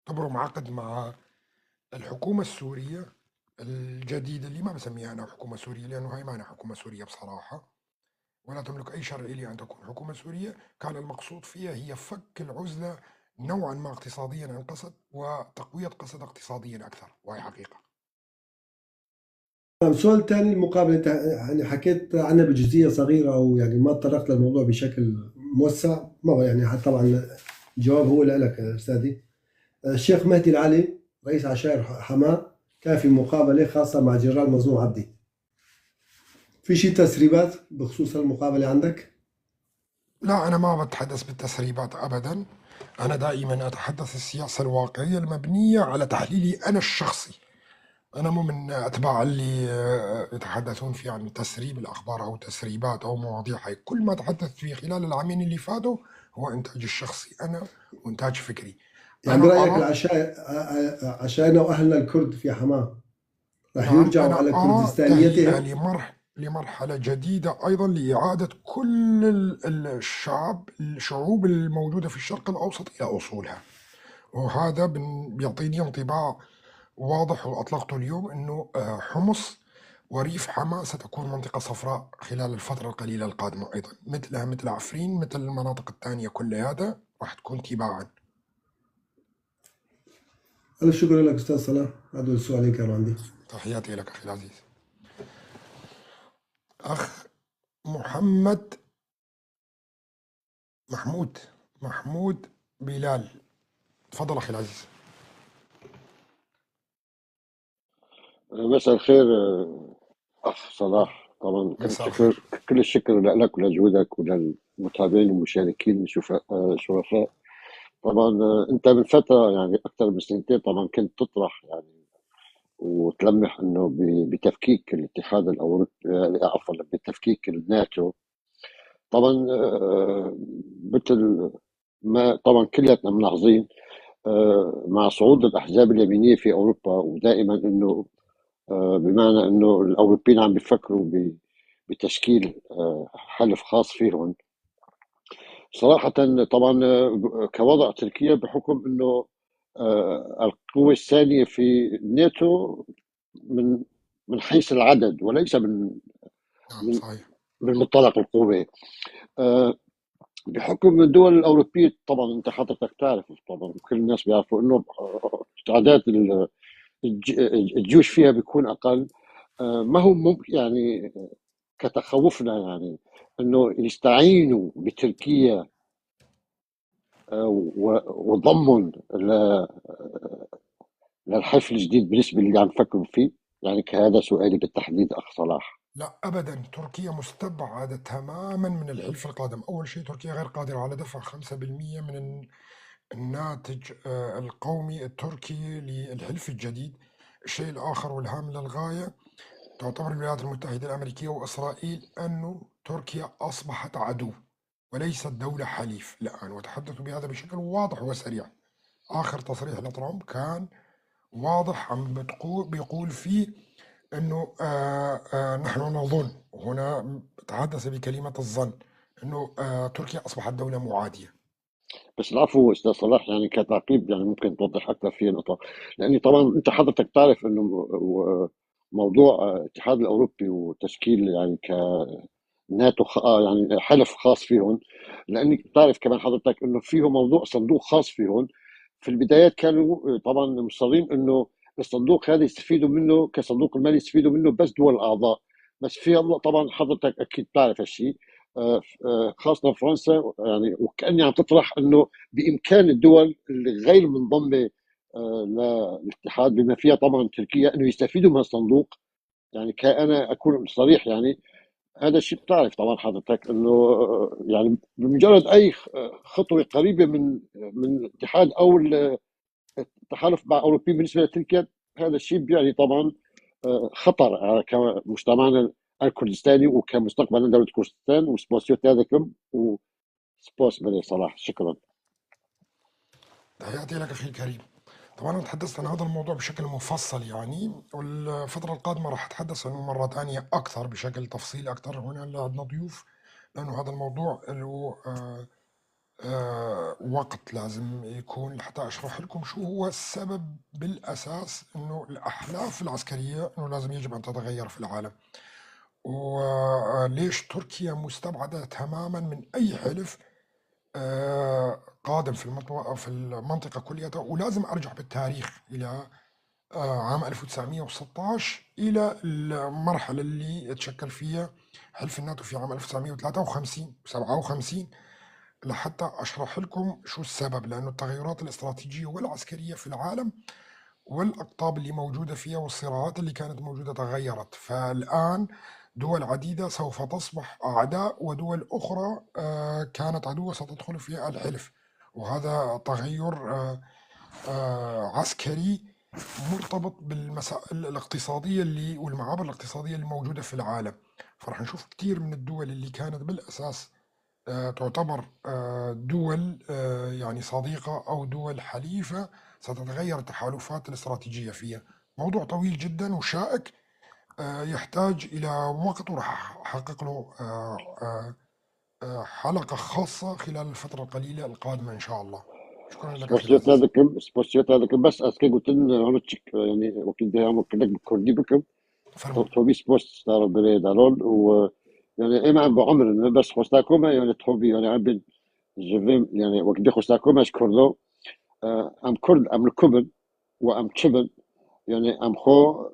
تبرم عقد مع الحكومة السورية الجديدة اللي ما بسميها أنا حكومة سورية، لأنه هاي ما أنا حكومة سورية بصراحة، ولا تملك أي شرعية لأن تكون حكومة سورية. كان المقصود فيها هي فك العزلة نوعا ما اقتصاديا عن قسد وتقوية قسد اقتصاديا أكثر، وهي حقيقة. السؤال الثاني، المقابلة يعني حكيت عنها بجزئية صغيرة أو يعني ما تطرقت للموضوع بشكل موسع، ما هو يعني طبعا الجواب هو لك أستاذي. الشيخ مهدي العلي رئيس عشائر حماة كان في مقابلة خاصة مع جنرال مظلوم عبدي، في شيء تسريبات بخصوص المقابلة عندك؟ لا، أنا ما بتحدث بالتسريبات أبدا، أنا دائما أتحدث السياسة الواقعية المبنية على تحليلي أنا الشخصي. أنا مو من أتباع اللي يتحدثون في عن تسريب الأخبار أو تسريبات أو مواضيع هاي. كل ما تحدثت فيه خلال العامين اللي فاتوا هو إنتاج الشخصي أنا وإنتاج فكري. يعني أنا برأيك أرى العشائر عشائرنا وأهلنا الكرد في حماة راح نعم، يرجعوا أنا على أرى تهيئة كردستانيتهم؟ لمرحلة جديدة أيضا لإعادة كل الشعوب الموجودة في الشرق الأوسط إلى أصولها، وهذا بيعطيني انطباع واضح وأطلقته اليوم أنه حمص وريف حما ستكون منطقة صفراء خلال الفترة القليلة القادمة أيضا، مثلها مثل عفرين، مثل المناطق الثانية كلها راح تكون تباعا. ألف شكر لك أستاذ صلاح، هذا السؤال اللي كان عندي. تحياتي لك أخي العزيز. أخ محمد محمود بلال، تفضل أخي العزيز. مساء الخير أخ صلاح. طبعا مساء الخير. كل الشكر لك ولجهودك وللمتابعين والمشاركين الشرفاء. طبعا أنت من فترة يعني أكثر من سنتين طبعا كنت تطرح يعني وتلمح أنه بتفكيك الاتحاد الأوروبي، عفوا بتفكيك الناتو. طبعا مثل ما طبعا كلياتنا ملاحظين مع صعود الأحزاب اليمينية في أوروبا، ودائما أنه بمعنى أنه الأوروبيين عم بيفكروا بتشكيل حلف خاص فيهم. صراحة طبعا كوضع تركيا بحكم أنه القوة الثانية في الناتو من حيث العدد وليس نعم صحيح، من منطلق القوة، بحكم الدول الأوروبية. طبعا أنت حضرتك تعرف، طبعا كل الناس بيعرفوا أنه تعداد الجيوش فيها بيكون أقل. ما هو ممكن يعني كتخوفنا يعني أنه يستعينوا بتركيا وضمن للحلف الجديد بالنسبة اللي عم فكروا فيه؟ يعني كهذا سؤالي بالتحديد أخ صلاح. لا أبدا، تركيا مستبعدة تماما من الحلف القادم. أول شيء تركيا غير قادرة على دفع 5% من الناتج القومي التركي للحلف الجديد. الشيء الآخر والهام للغاية، تعتبر الولايات المتحدة الأمريكية وإسرائيل أن تركيا أصبحت عدو وليست دولة حليف الآن، وتحدثوا بهذا بشكل واضح وسريع. آخر تصريح لترامب كان واضح، عم بيقول فيه أنه نحن نظن، هنا تحدث بكلمة الظن، أنه تركيا أصبحت دولة معادية. بس العفو أستاذ صلاح، يعني كتعقيب يعني ممكن توضح أكثر في نقطة، لأني طبعا أنت حضرتك تعرف أنه موضوع الاتحاد الأوروبي وتشكيل يعني كناتو يعني حلف خاص فيهم، لانك بتعرف كمان حضرتك انه فيه موضوع صندوق خاص فيهم. في البدايات كانوا طبعا مصرين انه الصندوق هذا يستفيدوا منه كصندوق المالي، يستفيدوا منه بس دول الاعضاء، بس في الله طبعا حضرتك اكيد بتعرف هالشيء، خاصة فرنسا يعني، وكأني عم تطرح انه بامكان الدول اللي غير منضمه للاتحاد بما فيها طبعا تركيا انه يستفيدوا من الصندوق. يعني كأنا اكون صريح، يعني هذا الشيء بتعرف طبعا حضرتك انه يعني بمجرد اي خطوة قريبه من الاتحاد او التحالف مع اوروبيين بالنسبة لتركيا، هذا الشيء بيعني طبعا خطر على كمجتمعنا الكردستاني وكمستقبل دولة كردستان. وسباسيوت هذاكم وسباس بني صلاح، شكرا. تحياتي لك أخي الكريم. طبعا أنا تحدثت عن هذا الموضوع بشكل مفصل يعني، والفترة القادمة راح أتحدث عنه مرة ثانية أكثر بشكل تفصيلي أكثر. هنا عندنا ضيوف، لأنه هذا الموضوع له وقت لازم يكون لحتى أشرح لكم شو هو السبب بالأساس إنه الأحلاف العسكرية إنه لازم يجب أن تتغير في العالم، وليش تركيا مستبعدة تماما من أي حلف قادم في المنطقة كلها. ولازم أرجع بالتاريخ إلى عام 1916، إلى المرحلة اللي تشكل فيها حلف الناتو في عام 1953 57، لحتى أشرح لكم شو السبب، لأنه التغيرات الاستراتيجية والعسكرية في العالم والأقطاب اللي موجودة فيها والصراعات اللي كانت موجودة تغيرت. فالآن دول عديدة سوف تصبح أعداء، ودول أخرى كانت عدوة ستدخل في الحلف، وهذا تغير عسكري مرتبط بالمسائل الاقتصادية اللي والمعابر الاقتصادية اللي موجودة في العالم. فرح نشوف كثير من الدول اللي كانت بالأساس تعتبر دول يعني صديقة أو دول حليفة ستتغير التحالفات الاستراتيجية فيها. موضوع طويل جدا وشائك، يحتاج إلى وقت، وراح أحقق له حلقة خاصة خلال الفترة القليلة القادمة إن شاء الله. شكرا لك أخي سباسيوت العزيز. هذاكم، سباسيوت هذاكم، بس اسكي قلت لنا هون تشك يعني وكيل ده كلك بالكردي بكم فرمو. توبي سبوس دارو بري دارول، و يعني اما عم بعمر بس خوستاكم يعني توبي يعني عم بين جفيم يعني وكدي خوستاكم اش كردو، ام كرد ام الكبن وام تشبن يعني ام خو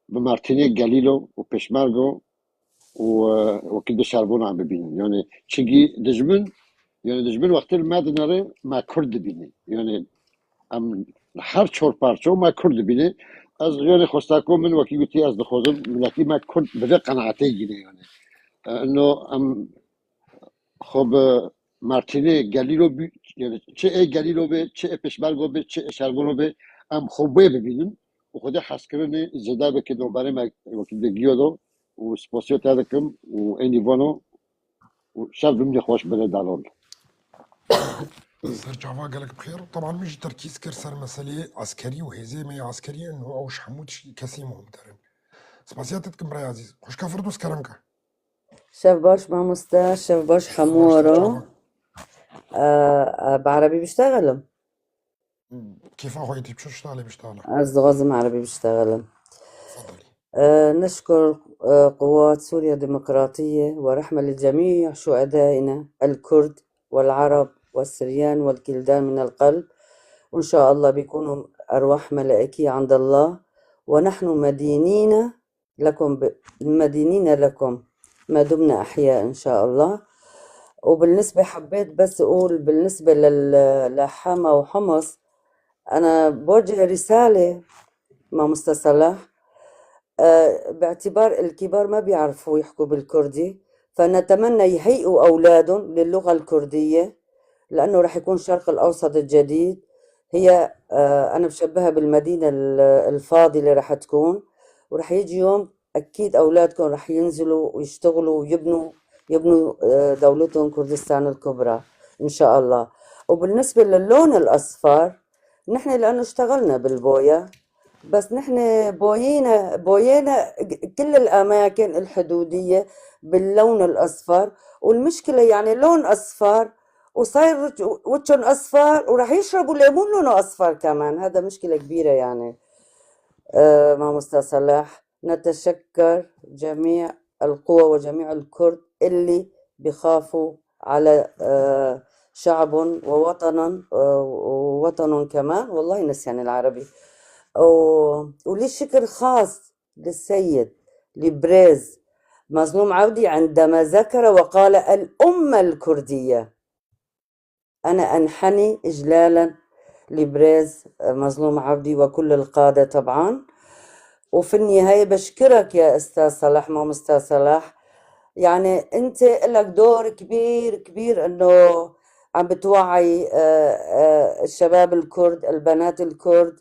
بمارتينيك جاليلو وبيشمارغو وكيد شاربون عم ببين يعني تشيجي دجمن، يعني دجمن وقت ما دنري ما كرد بيني يعني ام هر چهار پارچه ما کرد بینه از يعني خوستاكو من وكي قلتي از دخوزم ملاتي ما كرد بذا قناعتي يعني انه ام خب مارتيني گالیلو بی يعني چه ای گالیلو به چه ای پشمرگو به چه ای شربونو به ام خوبه ببینن و خود حس کردن زدا به که دوباره ما وكي دگیودو و سپاسیو تادکم و اینی وانو و شاب بمني خوش بلا دالون. سير قالك بخير. طبعا مش تركيز كرسر مسألة عسكري وهزيمة عسكرية انه اوش حمود شي كسي مهم ترن. سباسياتك برا يا عزيز، خوش كفردوس كرمك. شاف باش ماموستا، شاف باش باش حمورو. ترجع. بعربي بيشتغلوا. كيف اخويتي بشو تشتغلي بيشتغلي؟ الغازم عربي بيشتغلوا. تفضلي. نشكر قوات سوريا الديمقراطية ورحمة لجميع شهدائنا الكرد والعرب والسريان والكلدان من القلب، وإن شاء الله بيكونوا أرواح ملائكية عند الله، ونحن مدينين لكم مدينين لكم ما دمنا أحياء إن شاء الله. وبالنسبة حبيت بس أقول بالنسبة لحما وحمص، أنا بوجه رسالة مع مستر صلاح، باعتبار الكبار ما بيعرفوا يحكوا بالكردي، فنتمنى يهيئوا أولادهم للغة الكردية، لأنه رح يكون الشرق الأوسط الجديد هي أنا بشبهها بالمدينة الفاضلة رح تكون، ورح يجي يوم أكيد أولادكم رح ينزلوا ويشتغلوا ويبنوا دولتهم كردستان الكبرى إن شاء الله. وبالنسبة للون الأصفر، نحن لأنه اشتغلنا بالبوية، بس نحن بوينا كل الأماكن الحدودية باللون الأصفر، والمشكلة يعني لون أصفر وصاير وجهن أصفر وراح يشربوا ليمون لونه أصفر كمان، هذا مشكلة كبيرة يعني. مع مستر صلاح نتشكر جميع القوى وجميع الكرد اللي بخافوا على شعب ووطنا، ووطن كمان، والله نسيان العربي. ولي شكر خاص للسيد لبريز مظلوم عودي عندما ذكر وقال الأمة الكردية. أنا أنحني إجلالا لبريز مظلوم عبدي وكل القادة طبعا. وفي النهاية بشكرك يا أستاذ صلاح، ما أستاذ صلاح، يعني أنت لك دور كبير كبير أنه عم بتوعي الشباب الكرد، البنات الكرد،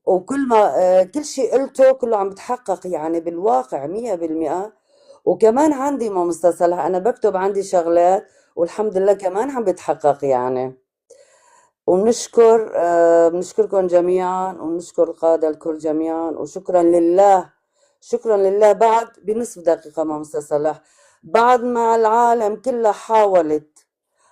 وكل ما كل شيء قلته كله عم بتحقق يعني بالواقع 100%. وكمان عندي ما أستاذ صلاح، أنا بكتب عندي شغلات والحمد لله كمان عم بتحقق يعني. وبنشكر بنشكركم جميعا، ونشكر القادة الكل جميعا، وشكرا لله، شكرا لله. بعد بنصف دقيقة ما أستاذ صلاح، بعد ما العالم كلها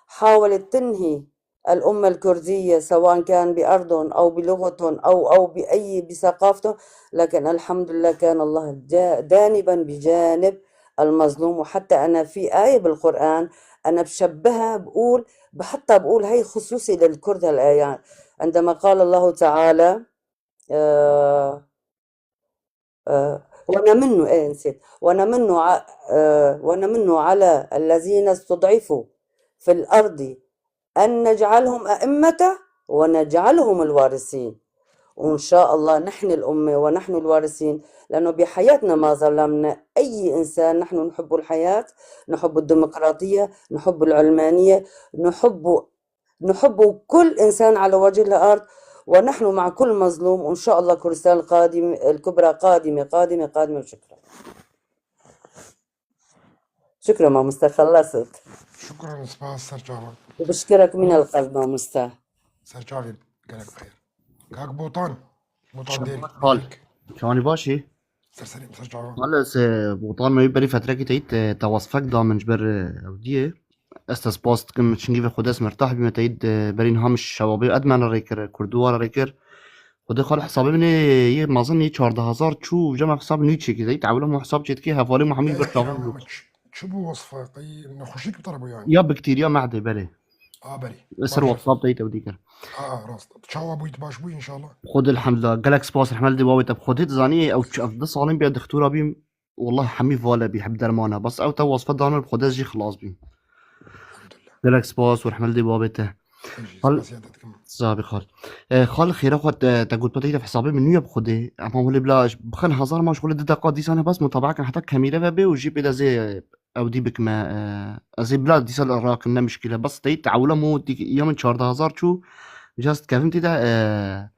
حاولت تنهي الأمة الكردية سواء كان بأرضهم أو بلغتهم أو بأي بثقافتهم، لكن الحمد لله كان الله جانبا بجانب المظلوم. وحتى أنا في آية بالقرآن أنا بشبهها، بقول بحطها، بقول هي خصوصي للكرد هالآية، عندما قال الله تعالى ونمن، إيه نسيت، ونمن على الذين استضعفوا في الأرض أن نجعلهم أئمة ونجعلهم الوارثين. وإن شاء الله نحن الأمة ونحن الوارثين، لأنه بحياتنا ما ظلمنا أي إنسان. نحن نحب الحياة، نحب الديمقراطية، نحب العلمانية، نحب كل إنسان على وجه الأرض، ونحن مع كل مظلوم. وإن شاء الله كردستان القادم الكبرى قادمة قادمة قادمة. شكرا، شكرا ما مستا، خلصت. شكرا سباس سرجاوي، وبشكرك من القلب ما مستا سرجاوي، قالك بخير. كاك بوطان، بوطان ديرك خال ديرك شواني باشي سرسري سرجاوي. هلا بوطان ما يبري فترة كي تايت توصفك دا من جبر وديه استاس باست كم تشنجي خداس مرتاح بما تايد برين هامش شبابي قد ما ريكر كردوار ريكر خدا خال حسابي من يه ما ظني 14000 شو جمع حساب نيتشي كي تايت عولهم حساب جيت كي هفالي محمد لا برتاغ شو بو وصفة قي نخشيك بطربو يعني يا بكتيريا معدة بلي بلي سر باش واتساب تايت وديكر راس تشاو ابو باش بوي ان شاء الله. خد الحمد لله قالك سباس الحمد لله واوي. طب خديت زاني او ده صالين بيا دكتورة بيم والله حمي فوالا بيحب درمانها بس او تو وصفة دانر بخداش جي خلاص بيم. الحمد لله قالك سباس ورحمة الله بابته تجي خال سيادتكم صاحبي خال خال خيره خد تقول بطيطة في حسابي من نيو بخدي اما هو بلاش بخن هزار ما شغل دقة دي سنة بس متابعة كان حتى كاميرا بي وجيب إلى زي او دي بك ما زي بلاد دي سال الراك إنها مشكلة بس تيت تعولة مو دي يوم 14000 شو جاست كافنتي ده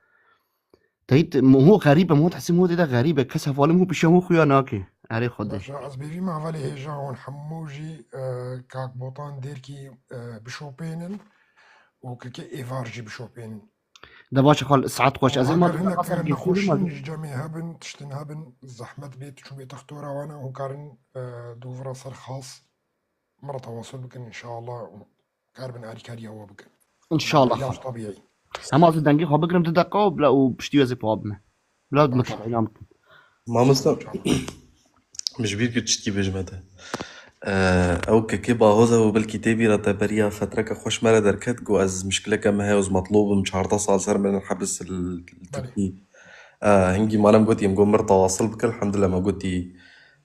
تيت مو هو غريبة مو تحسي مو ده غريبة كسف ولا مو بشمو خويا ناكي علي خدي باشا أزبيفي مع فالي هيجا ونحموجي كاك بوطان ديركي بشوبينن وكيكي إيفارجي بشوبينن ده باشا خال ساعات خوش أزي ما وهاجر هناك أصلا جيتولي ما نخوشين جامي هابن تشتن هابن زحمت بيت شو بيت اختورا وانا وكارن دوفرا صار خاص مرة تواصل بكن ان شاء الله كاربن اريكاري هو بكن إن شاء الله علاج خال طبيعي. هم أصلا دنجي خو بكرم تدقة وبلا وبشتي زي بابنا بلا باشا متابعين ما مستا ان شاء الله. مش بيرك تشتكي بجمته او ككي باهوزا وبالكتابي را تبريا فترة كخوش مرة دركت جو از مشكلة كما هي مطلوب مش عارفة صار صار من الحبس بلي التركي هنجي ما انا قلت يم مر تواصل بك الحمد لله ما قلت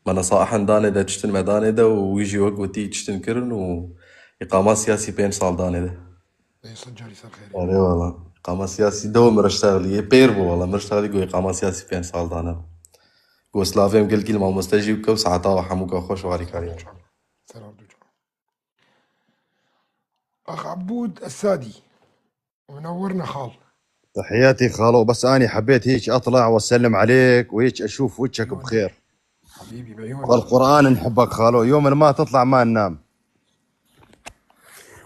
ما نصائح داني دا تشتن ما داني دا ويجي وقتي تشتن كرن وإقامة سياسي بين صال داني دا يسجل يصير خير. يعني والله إقامة سياسي دو مرشتغلي بيربو والله مرشتغلي جو إقامة سياسي بين صال دانا جو سلافيم قل كلمة مستجيب كو ساعتها وحموك خوش وعليك سلام عليك. شعب سلام دوجا. اخ عبود السادي منورنا خال. تحياتي خالو، بس أنا حبيت هيك أطلع وأسلم عليك وهيك أشوف وجهك عيوني بخير. حبيبي بعيوني. والقرآن نحبك خالو، يوم ما تطلع ما ننام.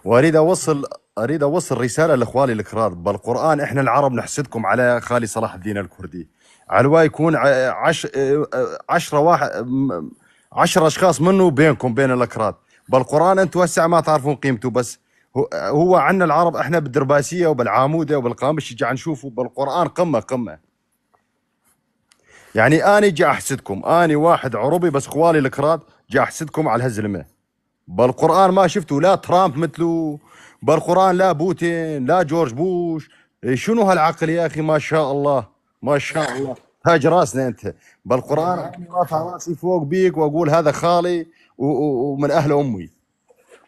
واريد اوصل اريد اوصل رساله لاخوالي الكراد، بالقران احنا العرب نحسدكم على خالي صلاح الدين الكردي، على يكون 10 اشخاص منه بينكم بين الاكراد، بالقران انتم هسه ما تعرفون قيمته، بس هو عنا العرب احنا بالدرباسيه وبالعاموده وبالقامش جا نشوفه بالقران قمه قمه. يعني اني جا احسدكم، اني واحد عربي بس اخوالي الكراد جا احسدكم على الهزلمه. بالقرآن ما شفته لا ترامب مثله، بالقرآن لا بوتين لا جورج بوش. إيه شنو هالعقل يا أخي؟ ما شاء الله ما شاء الله، تاج راسنا أنت. الله بالقرآن يبارك أنا بيك رافع ويحفظك. راسي فوق بيك وأقول هذا خالي ومن أهل أمي.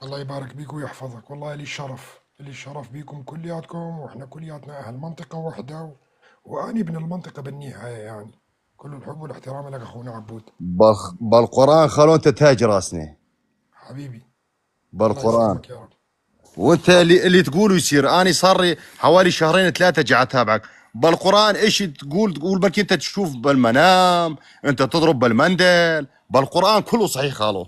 الله يبارك بيك ويحفظك. والله لي الشرف، لي الشرف بيكم كلياتكم، واحنا كلياتنا اهل منطقة واحدة واني ابن المنطقة بالنهاية يعني. كل الحب والاحترام لك اخونا عبود. بالقرآن خالو أنت تاج راسنا حبيبي، الله بالقرآن. يسلمك يا رب. وانت اللي تقوله يصير. انا صار لي حوالي شهرين ثلاثة جاي اتابعك بالقران. ايش تقول؟ تقول بلكي انت تشوف بالمنام، انت تضرب بالمندل. بالقران كله صحيح خالو.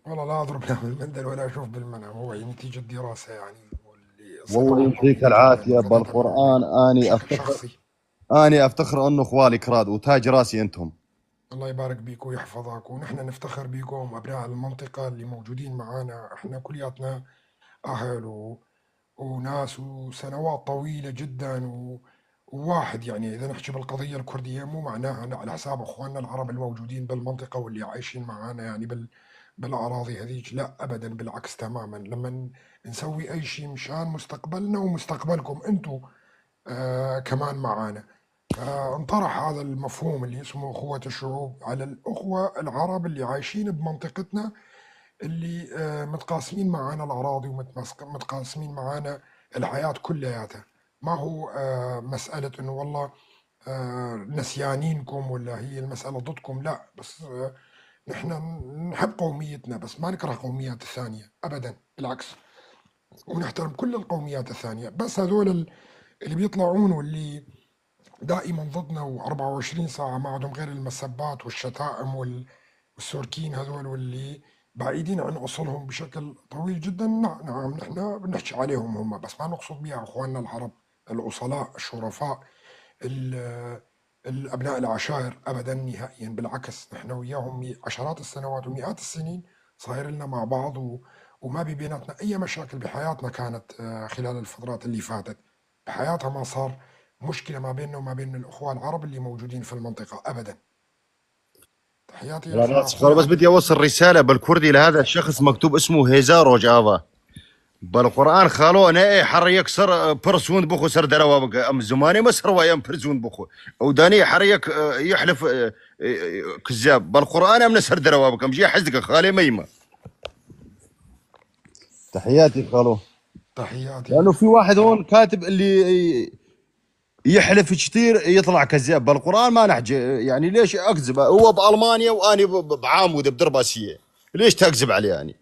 والله لا اضرب لا بالمندل ولا اشوف بالمنام، هو نتيجة دراسة يعني، واللي والله صداقه يعطيك طويلة جدا العافية. وخذتها من بالقران اني بشكل افتخر، شخصي. اني افتخر انه اخوالي كراد وتاج راسي انتم. الله يبارك بيك ويحفظك، ونحن نفتخر بيكم أبناء المنطقة اللي موجودين معانا. احنا كلياتنا أهل وناس وسنوات طويلة جدا وواحد يعني. إذا نحكي بالقضية الكردية مو معناها أن على حساب أخواننا العرب الموجودين بالمنطقة واللي عايشين معانا يعني بالأراضي هذيك، لا أبدا، بالعكس تماما. لما نسوي أي شيء مشان مستقبلنا ومستقبلكم أنتم كمان معانا. فانطرح هذا المفهوم اللي اسمه أخوة الشعوب على الأخوة العرب اللي عايشين بمنطقتنا، اللي متقاسمين معانا الأراضي ومتقاسمين معانا الحياة كلياتها. ما هو مسألة إنه والله نسيانينكم ولا هي المسألة ضدكم، لا، بس نحن نحب قوميتنا بس ما نكره قوميات الثانية أبدا، بالعكس، ونحترم كل القوميات الثانية. بس هذول اللي بيطلعون واللي دائما ضدنا و24 ساعة ما عندهم غير المسبات والشتائم والسوركين هذول واللي بعيدين عن أصلهم بشكل طويل جدا، نعم نحن بنحكي عليهم هم، بس ما نقصد بها أخواننا العرب الأصلاء الشرفاء الأبناء العشائر أبدا نهائيا. بالعكس نحن وياهم عشرات السنوات ومئات السنين صاير لنا مع بعض وما بيناتنا أي مشاكل بحياتنا كانت خلال الفترات اللي فاتت. بحياتها ما صار مشكلة ما بيننا وما بين الأخوة العرب اللي موجودين في المنطقة أبدا. تحياتي لا لك لا أخوي بس بدي اوصل رسالة بالكردي لهذا الشخص مكتوب اسمه هيزارو جافا. بالقران خالو انا إيه حريك سر برسون بخو سر دروابك ام زماني ما سر ويام برسون بخو وداني حريك يحلف كذاب. بالقران ام نسر دروابك ام جي حزدك خالي ميمه. تحياتي خالو. تحياتي. لانه في واحد هون كاتب اللي يحلف كثير يطلع كذاب. بالقران ما نحجي يعني ليش اكذب؟ هو بالمانيا واني بعامود بدرباسيه، ليش تكذب عليه يعني؟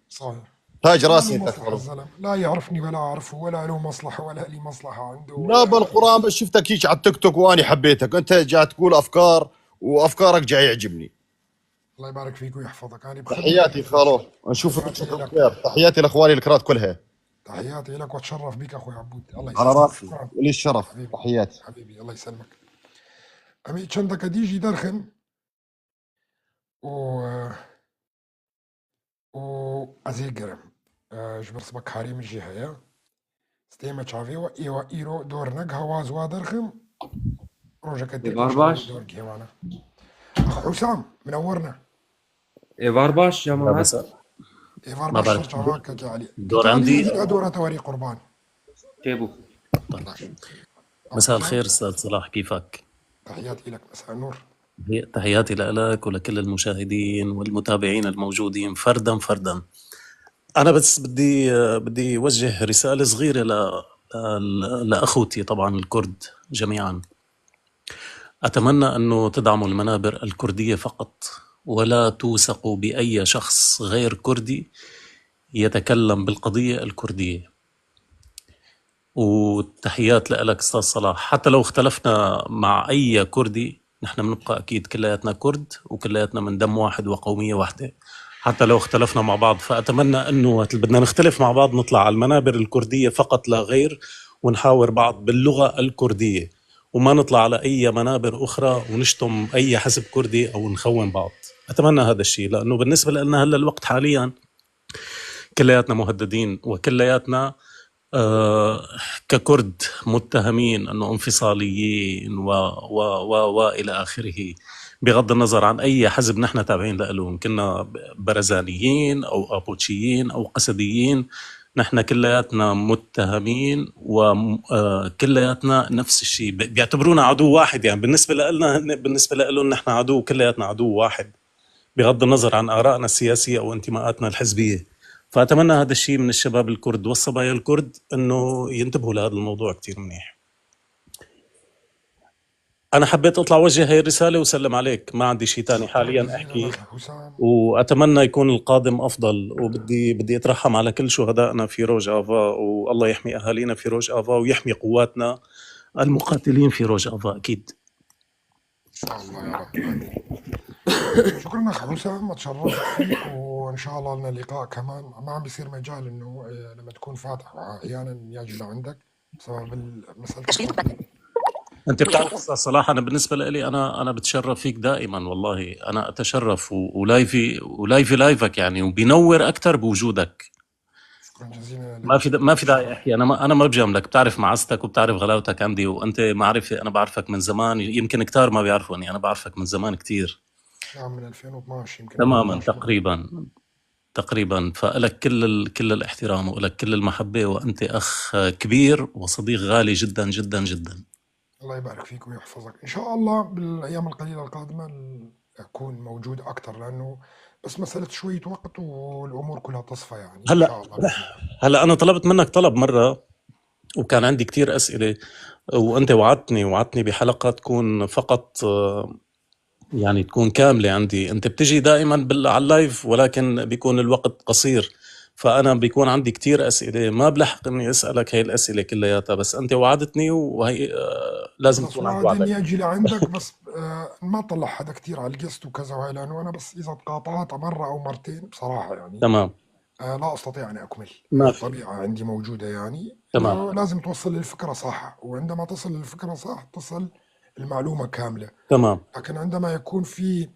صحيح. تاج ما راسي له انت مصلحة خالو. الزلمة، لا يعرفني ولا أعرفه ولا له مصلحة ولا لي مصلحة عنده لا ولا. بالقران بس شفتك هيك على التيك توك واني حبيتك، انت جاي تقول افكار وافكارك جاي يعجبني. الله يبارك فيك ويحفظك، أنا بخدمتك. تحياتي خالو، نشوفك تحياتي نشوفك لك. بخير. تحياتي لاخواني الكرات كلها. تحياتي لك واتشرف بك أخوي عبود، الله على يسلمك. راسي شكرا ولي الشرف. حبيبي. تحياتي حبيبي الله يسلمك. أمي چندك ديجي درخن و و أزيجرم جبر سبك حريم الجهة ستيما تشافي و إيوا إيرو دور نق هواز وادرخم روجا كدير إيفار إن شاء الله باش دور جيوانا. أخ حسام منورنا. إيفار باش يا لا معاد بس إيفار ما باش بعرف شرط كجالي الدور كجالي عندي. يزيد أدورة توري قربان. كيبو. طيب. باش أخ مساء حسام الخير استاذ صلاح، كيفك؟ تحياتي لك، مساء النور. تحياتي لك ولكل المشاهدين والمتابعين الموجودين فردا فردا. انا بس بدي اوجه رسالة صغيرة لاخوتي طبعا الكرد جميعا. اتمنى انه تدعموا المنابر الكردية فقط، ولا توثقوا باي شخص غير كردي يتكلم بالقضية الكردية. وتحيات لك استاذ صلاح، حتى لو اختلفنا مع اي كردي نحن بنبقى اكيد كلياتنا كرد وكلياتنا من دم واحد وقوميه واحدة، حتى لو اختلفنا مع بعض. فاتمنى انه وقت بدنا نختلف مع بعض نطلع على المنابر الكردية فقط لا غير، ونحاور بعض باللغة الكردية، وما نطلع على اي منابر اخرى ونشتم اي حزب كردي او نخون بعض. اتمنى هذا الشيء، لانه بالنسبة لنا هلا الوقت حاليا كلياتنا مهددين، وكلياتنا ككرد متهمين انه انفصاليين و و و والى اخره بغض النظر عن أي حزب نحن تابعين له، إن كنا برزانيين أو أبوتشيين أو قسديين، نحن كلياتنا متهمين وكلياتنا نفس الشيء، بيعتبرونا عدو واحد. يعني بالنسبة لنا، بالنسبة لهم نحن عدو، كلياتنا عدو واحد بغض النظر عن آرائنا السياسية أو انتماءاتنا الحزبية. فأتمنى هذا الشيء من الشباب الكرد والصبايا الكرد أنه ينتبهوا لهذا الموضوع كتير منيح. أنا حبيت أطلع وجه هاي الرسالة وسلم عليك، ما عندي شيء تاني شكرا حاليا جزيلا أحكي، أخ حسام. وأتمنى يكون القادم أفضل. وبدي أترحم على كل شهدائنا في روج آفا، والله يحمي أهالينا في روج آفا ويحمي قواتنا المقاتلين في روج آفا أكيد. إن شاء الله يا رب، آمين. شكرا أخ حسام، اتشرفت فيك، وإن شاء الله لنا لقاء كمان. ما عم بيصير مجال إنه لما تكون فاتح أحيانا يجي لعندك بسبب مسألة الوقت. انت بتعرف استاذ صلاح، انا بالنسبة لي انا بتشرف فيك دائما، والله انا اتشرف ولايفي ولايفي لايفك يعني، وبينور اكثر بوجودك. شكرا جزيلا ما لك، في ما في داعي اتشرف. احكي، انا ما بجاملك، بتعرف معزتك وبتعرف غلاوتك عندي، وانت معرفة، انا بعرفك من زمان، يمكن كتار ما بيعرفوني، انا بعرفك من زمان كتير. نعم، من 2012 يمكن تماما، 13. تقريبا تقريبا. فلك كل الاحترام ولك كل المحبة، وانت اخ كبير وصديق غالي جدا جدا جدا. الله يبارك فيك ويحفظك. إن شاء الله بالأيام القليلة القادمة أكون موجود أكثر، لأنه بس مسألة شوية وقت والأمور كلها تصفى يعني، إن هلا شاء الله بإذن الله. هلا انا طلبت منك طلب مرة، وكان عندي كتير اسئلة، وانت وعدتني بحلقة تكون فقط يعني تكون كاملة عندي. انت بتجي دائما على ال live، ولكن بيكون الوقت قصير، فانا بيكون عندي كتير اسئلة ما بلحق اني اسالك هاي الاسئلة كلياتها، بس انت وعدتني، وهي لازم خلص تكون عند وعد وعدك. إني أجي لعندك، بس ما طلع حدا كثير على ال guest وكذا وهاي، لأنه أنا بس إذا تقاطعت مرة أو مرتين بصراحة يعني تمام، لا أستطيع أن أكمل. ما هاي في، طبيعة عندي موجودة يعني، تمام، إنه لازم توصل الفكرة صح، وعندما تصل الفكرة صح تصل المعلومة كاملة. تمام، لكن عندما يكون في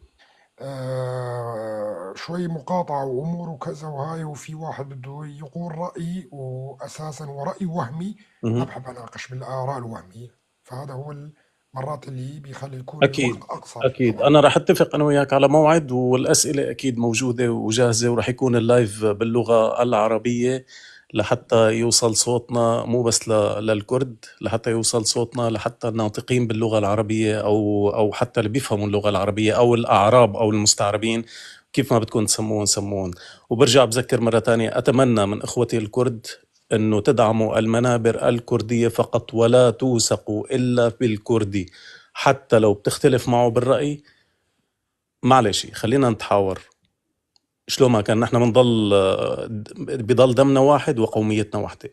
شوي مقاطعة وأمور وكذا وهاي، وفي واحد بده يقول رأي وأساسا ورأي وهمي، ما مهم. بحب أناقش بالآراء الوهمية. فهذا هو المرات اللي بيخلي يكون أكيد الوقت أقصر. أكيد. طبعا أنا راح أتفق أنا وياك على موعد، والأسئلة أكيد موجودة وجاهزة، وراح يكون ال live باللغة العربية لحتى يوصل صوتنا، مو بس للكرد، لحتى يوصل صوتنا لحتى الناطقين باللغة العربية أو حتى اللي بيفهموا اللغة العربية، أو الأعراب أو المستعربين، كيف ما بدكم تسمون سمون. وبرجع بذكر مرة تانية، أتمنى من إخوتي الكرد أنه تدعموا المنابر الكردية فقط، ولا توثقوا إلا بالكردي، حتى لو بتختلف معه بالرأي. معلش خلينا نتحاور، شلون ما كان نحن بنضل، بضل دمنا واحد وقوميتنا واحدة،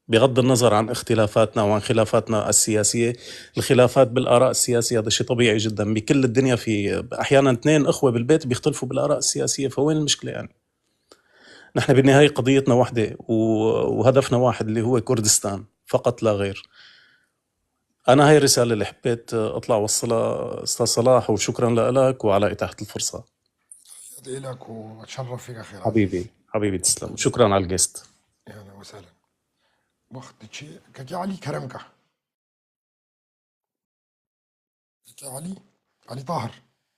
بغض النظر عن اختلافاتنا وعن خلافاتنا السياسية. الخلافات بالآراء السياسية هذا شيء طبيعي جدا بكل الدنيا، في أحيانا اثنين أخوة بالبيت بيختلفوا بالآراء السياسية، فوين المشكلة يعني؟ نحن بالنهاية قضيتنا واحدة وهدفنا واحد اللي هو كردستان فقط لا غير. أنا هاي الرسالة اللي حبيت أطلع وصلها أستاذ صلاح، وشكرا لك وعلى إتاحة الفرصة. تحياتي لك وأتشرف فيك أخي العزيز. حبيبي حبيبي تسلم، شكرا على الجست. يا أهلا وسهلا. وقت شيء كاكي علي كرمكة، كاكي علي، علي طاهر،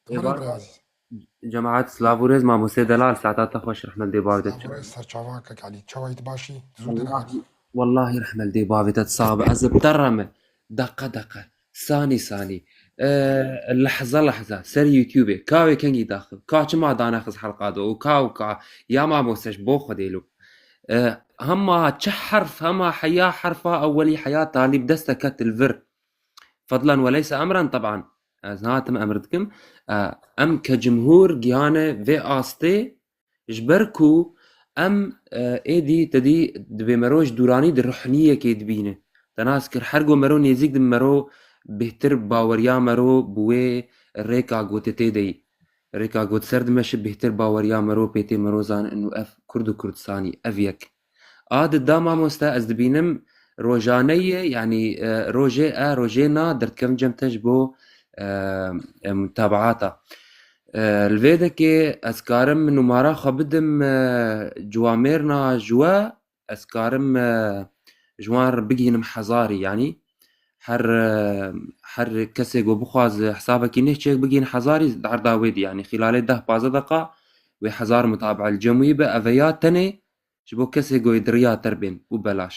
تمر إيه يا عزيز. جماعة سلافوريز مع موسى دلال ساعتها تخوش رحمة دي بابي سلافوريز سرچاوا كاكي علي تشاويت باشي تزودنا والله علي. والله رحمة دي بابي تتصاب أز بترمة دقة دقة ثاني ثاني لحظة لحظة سر يوتيوبي كاوي كنجي داخل كا ما دانا خز حلقات وكا وكا يا ما موسش بو خديلو هما تش حرف هما حياة حرفة أولي حياة طالب دستكت الفر فضلا وليس أمرا طبعا زناتم أمرتكم أم كجمهور جيانة في آستي جبركو أم إيدي تدي دبي مروج دوراني در روحنية كي دبينه تناس كر حرقو مرو نيزيك دم مرو بهتر باوريا مرو بوي ريكا قوتي تيدي ريكا قوت سرد مش بهتر باوريا مرو بيتي مروزان انه اف كردو كردستاني افيك آد دا مامۆستا ئەس دبینم ڕۆژانەیە یعنی ڕۆژێ ئا ڕۆژێ نا دەردکەم جەمتەش بۆ متابعاتە لەوێ دەکێ ئەسکارم نمارا خە بدم جوامێرنا ژوە ئەسکارم جوان بگینم حەزاری یعنی هر کەسێک و بخواز حسابێکی نهچێک بگین هەزاری دەعرداوێدی یعنی خلالێ ده پازە دقا وێ هەزار متابعە الجەموی بە ئەڤەیا تەنێ ji bo kesê goyê diriya ter bên û belaş.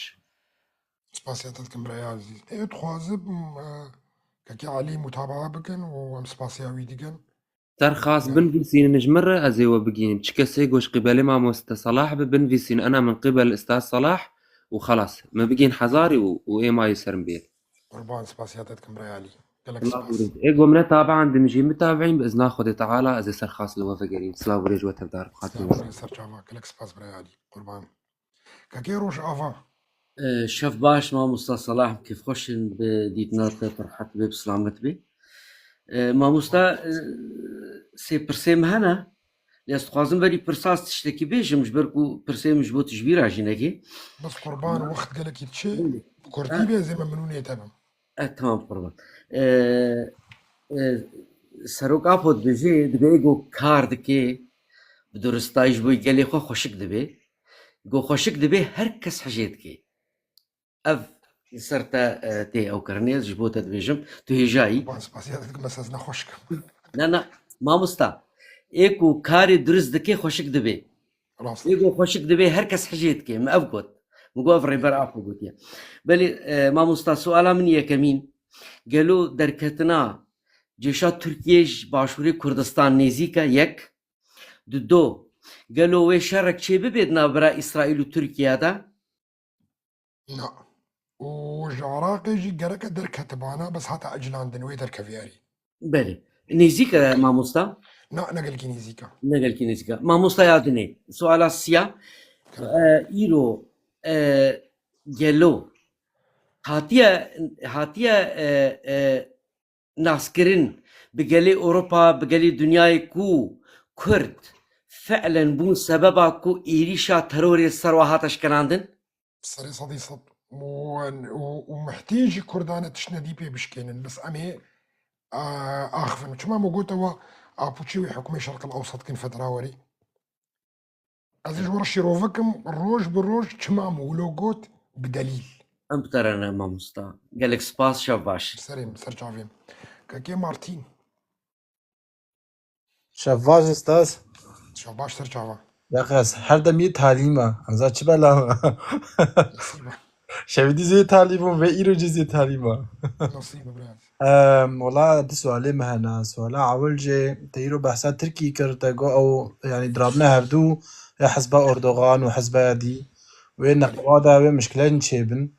Spasiya te dikim biraya ezîz. Ê dixwazim kekê Elî mutabaa bikin û em spasiya wî dikin. Serxas binivîsînin ji min re ez ê we bigînim. Çi kesê ku ji qîbelê mamoste Selah bi binivîsîn ena min qîbel Ustaz Selah û xelas. Me bigîn hezarî û ê mayê ser min bêr. Qurban spasiya te dikim biraya Elî. Gelek Silav spas. û rêz. Ê got min ne tabian dimjî mitabiîn bi izna Xwedê Teala ez ê serxas li we vegerîm. Silav û rêz ji we tevdar bi xatirê Silav û we. rêz ser çava. Gelek spas biraya Elî. Qurban. Kekê roj ava. Şev baş mamosta Selah kêfxweş in bi dîtina te ferhet bê bi selamet bê. Mamosta sê pirsê me hene lê ez dixwazim berî pirsa ez tiştekî bêjim ji ber ku pirsê min ji bo tu ji bîra jî nekê. Bes qurban wext gelekî diçe bi kurdî bê ez ê memnûnê te bim. Tamam qurban. Serok Apo dibêje dibê got kar dike bi duristayî ji bo gelê xwe xweşik dibe. Got xweşik dibe her kes hejê dike. Ev li ser te tê ew kirinê ez ji bo te dibêjim tu hêjayî. Qurban spasiya te dikim bes ez nexweş kim. Na na mamosta ê ku karê durist dike xweşik dibe. Rast. Ê ku xweşik dibe her kes hejê dike. Min ev got. Min got ev rêber Apo gotiye. Belê mamosta suala min yekemîn gelo derketina cêşa Tirkiye ji başûrê Kurdistan nêzîk e yek du do gelo wê şerek çê bibe di navbera İsraîl û Tirkiye de? Na. Û ji Iraqê jî gereke derketibana bes hate ecilandin wê derkeviyarî. Belê. Nêzîk e mamosta? Na negelkî nêzîk e. Negelkî nêzîk e. Mamosta ya dinê. Suala siya îro gelo hatiye hatiye naskirin bi gelê Ewropa bi gelê dünyayê ku Kurd fi'len bûn sebeba ku êrîşa terorê ser we hate şikenandin? Serê sedî sed û mihtêjî Kurdane tişt nedî pê bişkênin bes em ê axivin. Çima me got ewa Apoçî wê hukmê Şerq el-Ewsat kin fetra werî. Ez ê ji we re şîrove kim roj bi roj çima me wilo got bi delîl. Em bi te re ne mamosta. Gelek spas şev baş. Serê ser çavê. Kekê Martîn. Şev baş Ustaz. Şev baş ser çava. Ya ez her dem yê talîm e. Em za çi bela Nasîbe. Şevî zê talîbûm ve îro jî zê talîm e. Nasîbe biraz. Wala di sualê me hene. Suala ewil jê te îro behsa Tirkî kir te got ew yani dirabne hevdû ya hizba Erdogan û hizba dî wê neqewada wê mişkilên çêbin.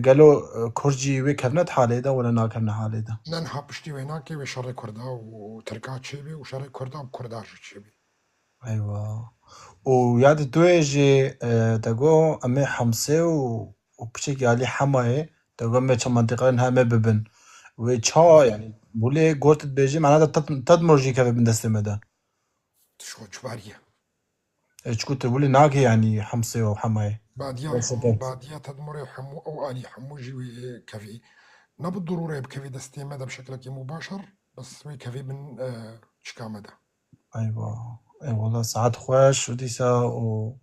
Gelo Kurd jî wê kevne di halê de wala nakevne halê de. Nenha piştî wê nake wê şerê Kurda û Tirka çêbê û şerê Kurda bi Kurda jî çêbê. Eywa. Û ya di duê jî te got em ê Hemsê û piçekî alî Hemayê te got em ê çend mentiqeyên heme bibin. Wê ça yani bulê gort dibêje mena te Tedmur jî keve bin destê me de. Tişo çibariye. Çku te bulê nake yani Hemsê û Hemayê. Badiya Bes e badiya Tedmurê hemû ew alî hemû jî wê kevî. Ne bi ضرورة بكفي دستê me de bi şeklekî mubaşir bes wê kevî bin çika me de. Eywa. Ey wala saet xweş û dîsa û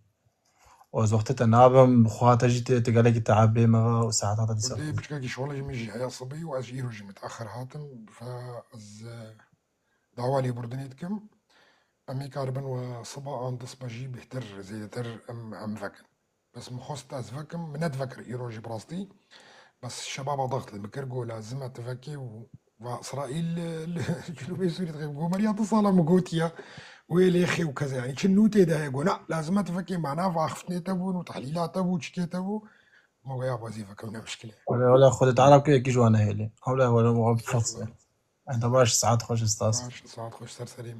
ez wextê te nabim xwe te jî te gelekî teebê me ve û saeta te dîsa Kurdê piçkekî şola jî min jî heya sibî û ez jî îro jî miteexir hatim fe ez dawa lêbûrdinê dikim. Em ê karibin we siba an disbe jî bêhtir zêdetir em vekin. Bes min xwest ez vekim min nedivekir îro jî bi rastî bes şebaba daxt li min kir got lazim e tu vekê û va İsraîl li Cinûbê Sûrî dixê got meriya du sala min gotiye wê lêxê û keze yani çi nû tê de heye got na lazim e tu vekê mana va axiftinê te bûn û tehlîla te bû çikê te bû me got ya bazê vekim ne mişkile. Wala wala Xwedê Teala ku yekî ji wan nehêlê. Hewla wala bifirse. Ente baş saet xweş Ustaz. Baş saet xweş ser serê.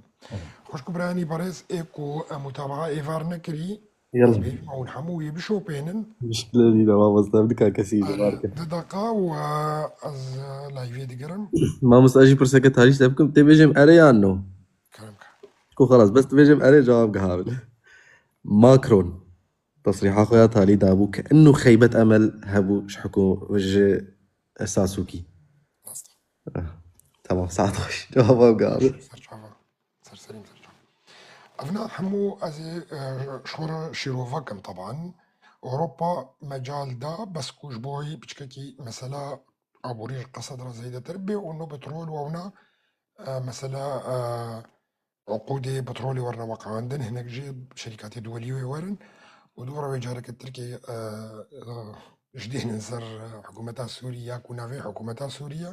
Xweş ku biranî berêz ê ku mutabaa êvar nekirî ez يلا bêjim ew hemû wê bişopênin مشكلة دي ما مامۆستا بکە کەسی دەبارکە di deqa û ez layvê digirim مامۆستا ئەژی پرسەکە تاریش دەبکەم تێبێژم ئەرێ یان نۆ kerem ke. کو خلاص بس تبێژم ئەرێ جواب گهابل ماكرون تصريحا خويا تالي دابو كأنه خيبة أمل هبو شحكو وجه ساسوكي Rast آه. تمام ساعة خوش جواب قابل ser çava ser serîm ser çava. Evna hemû ez ê şora şîrove kim taban. Ewropa mecal da bes ku ji bo wî piçkekî mesela ئابوورî ji Qesed re zêdetir bê û no petrol û ewna mesela عقودê petrolê werine weqandin hinek jî şerîkatê duwelî wê werin û dûra wê careke Tirkiye ji dêhnin ser hikûmeta Sûrî ya ku navê hikûmeta Sûriye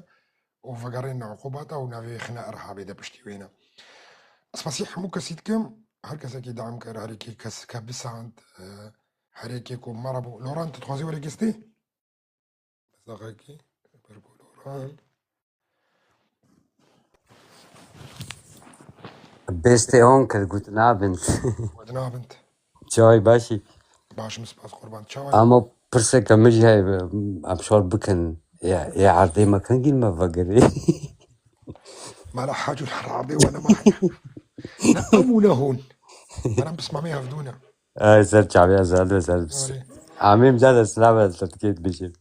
û vegerên uqubata û navê xina Irhabê de piştî wê ne. Spasî hemû kesî dikim her kesekî dam kir herekê kes ke bisand herekê ku me re bû Loran tu dixwazî were gestê? Besaxekî ber ku Loran Beste onkel, guten Abend. Guten Abend. Çay başî. Başim spas qurban. Çawa Ama pirseke min jî heye em şor bikin ya erdê me kengîn me vegerê. Mala hac û erdê we nema heye. Ne em û ne hûn. Meram pismamê hevdûne. Ay ser çavê ez hel ser Erê. Amêm ca silav ez te dikê dibêjim.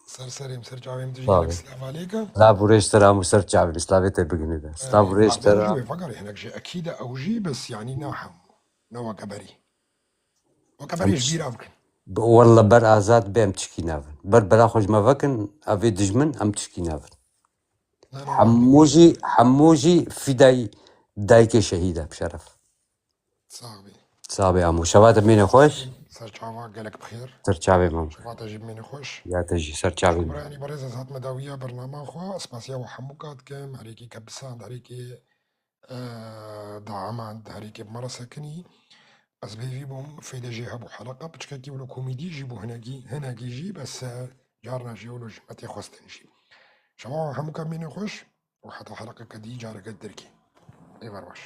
Ser serêm ser çavêm tu jî Tabii. gelek silav alêke. Silav û rêj te re hemû ser çavê silavê te biginê de. Silav û Erê rêj te erdê me re. jî wê vegerê hinek jî ekîd e ew jî bes yanî na hemû. Ne weke berî. Weke Em berî ji bîra bikin. Walla ber azad bê em tişkî navin. Ber bela xwe ji me vekin ev ê dijmin em tişkî navin. Na na erdê me Hemû jî jî hemû jî fîdayî dayikê şehîd e bi şeref. Sax bî. Saxbê hemû. Şeva te bimîne xweş. Ser çava gelek bixêr. Ser çavê me. Şeva te jî bimîne xweş. Ya te jî ser çavê me. Şukran berêz ez hatime dawiya bernama xwe spasiya we hemû ka dikim herêkê ke bisand herêkê daemand herêkê bi me re sekinî ez bêvî bûm fêde jê hebû heleqa piçkekî wilo komîdî jî bû hinekî hinekî jî bes carna jî wilo ji me tê xwestin jî. Şeva we hemû ka bimîne xweş û heta heleqeke dî careke dirkê. Êvar baş.